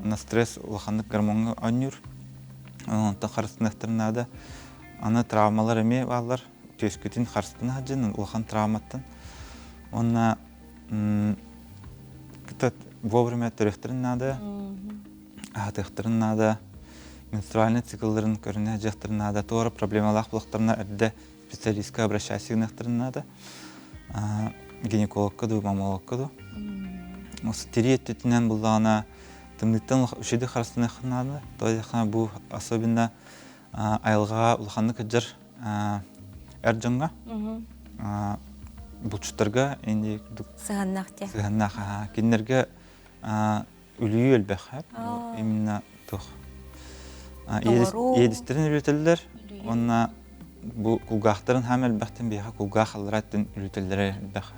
Онно стресс улаханнык гормоҥҥа оонньуур. Онтон харыстаныахтарын наада. Аны травмалар эмиэ бааллар. Түөскүтүн харыстана сылдьын улахан травматтан. Уонна. Вовремя төрүөхтэрин наада, аһатыахтарын наада, менструальный циклларын көрүнэ дьахтарын наада, туора проблемалаах буолуохтарына эрдэ специалистка обращайся гыныахтарын наада. Гинекологка дуу, маммологка дуу. Тирии өттүтүнэн буллаҕына тымныыттан үчүгэй харыстаныахха наада. Тоҕо бу особенно айылҕаҕа улаханнык кырдьар эр дьоҥҥо булчуттарга инди сыһаннаах те сыһаннаах кинилэргэ үлүйүү элбэх именно туох иэдистэрин үлүтэллэр уонна бу кулгаахтарын хаам элбэхтэн биһиэхэ кулгаах алларааттан үлүтэллэрэ элбэх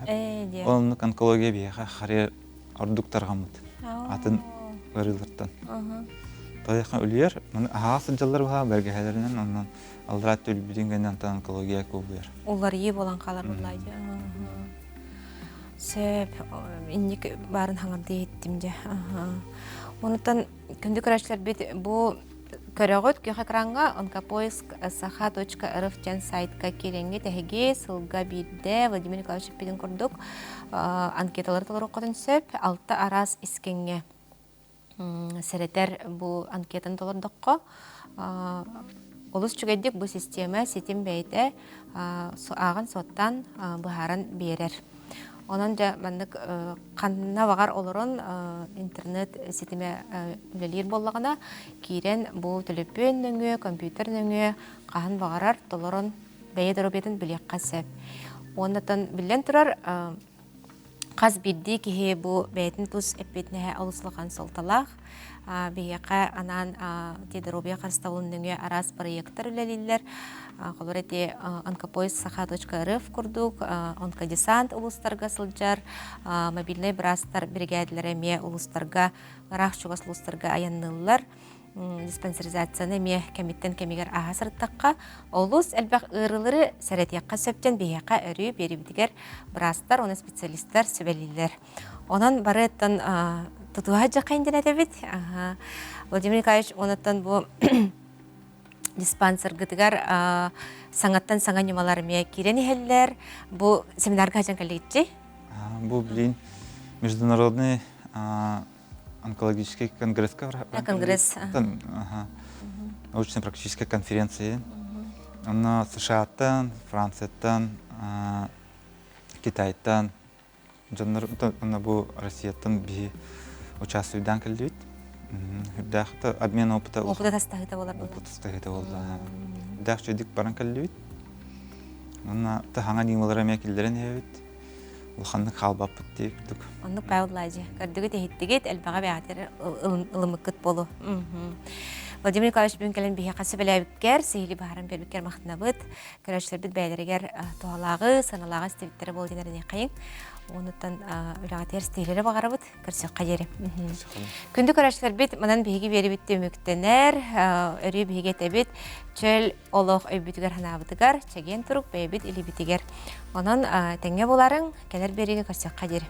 ол оннук онкология биһиэхэ харыйа ордук тарҕаммыт атын ыарыылартан. Тойоха үлүйэр, маны аһаҕас сылдьаллар баһа бэргэһэлэринэн онон аллараа өлбүтүн кэннэ онтон онкология кубуйар. Уларыйыы буолан хаалар буоллаа дии. Сөп, инник баарын хаҥардыы иһиттим дьэ. Онутан күндү көрөөччүлэрбит бу Көрөҕүт күөх экраҥҥа онкопоиск саха.рф диэн сайтка киирэҥҥит эһиги сылга биирдэ Владимир Николаевич эппитин курдук анкеталары толоруоххутун сөп. Алта араас искэҥҥэ сэрэтэр бу анкетаны толордоххо олус үчүгэйдик бу систиэмэ ситим бэйэтэ ааҕан-суоттаан быһааран биэрэр. Онон дьэ маннык ханна баҕар олорон интернет ситимэ үлэлиир буоллаҕына киирэн бу төлөпүөн нөҥүө, компьютер нөҥүө хаһан баҕарар толорон бэйэ доруобуйатын билиэххэ сөп. Уоннатан биллэн турар хас биирдии киһи бу бэйэтин тус эппиэтинэһэ олус улахан суолталаах. Биһиэхэ анаан ити доруобуйа харыстабылын нөҥүө араас проектар үлэлииллэр. Холобур ити онкопоиск.саха.рф курдук онкодесант улуустарга сылдьар мобильнай быраастар биригээдэлэрэ эмиэ улуустарга ыраах чугас улуустарга айанныыллар. Диспансеризацияны эмиэ кэмиттэн кэмигэр ааһа сырыттахха, олус элбэх ыарыылары сэрэтиэххэ сөп диэн биһиэхэ өрүү биэрибитигэр быраастар уонна специалистар сүбэлииллэр. Онон бары оттон тутуһа дьахайын диэн этэбит. Владимир Николаевич онуттан бу диспансергытыгар саҥаттан саҥа ньымалар эмиэ киирэн иһэллэр. Бу семинарга сылдьан кэллигитчи? Бу блин международный онкологический конгресска конгресс научно-практическая конференция. Онно США-тан, Францияттан, Китайтан Дьоннор уонна бу Россияттан биһи участвуйдаан кэллибит. Үрдээх обмен опыта опыта тастаһыта буолар опыт тастаһыта буолла. Үрдээх үчүгдүк баран кэллибит. Уонна таһаҥа ньыымалара эмиэ киллэрэн иһэбит. Улаханнык хаалбаппыт дии курдук. Оннук Павел Лади. Көрдүгүт иһиттигит, элбэҕи бэҕэтэр ылыммыккыт болу. Владимир Николаевич бүгүн кэлэн биһиэхэ сүбэлээбиккэр, сиһили баһаран биэрбиккэр махтанабыт. Көрөөччүлэрбит бэйэлэригэр туһалааҕы, сыаналааҕы истибиттэрэ буол диэн эрэниэххэйиҥ. Онуттан үлэҕитигэр ситиһиилэри баҕарабыт. Көрсүөххэ диэри. Күндү көрөөччүлэрбит, манан биһиги биэрибит түмүктэнэр. Өрүү биһиги этэбит. Чөл олох өйбүтүгэр санаабытыгар, чэгиэн турук бэйэбит илиибитигэр. Онон тэҥҥэ буларыҥ, кэлэр биэриигэ көрсүөххэ диэри.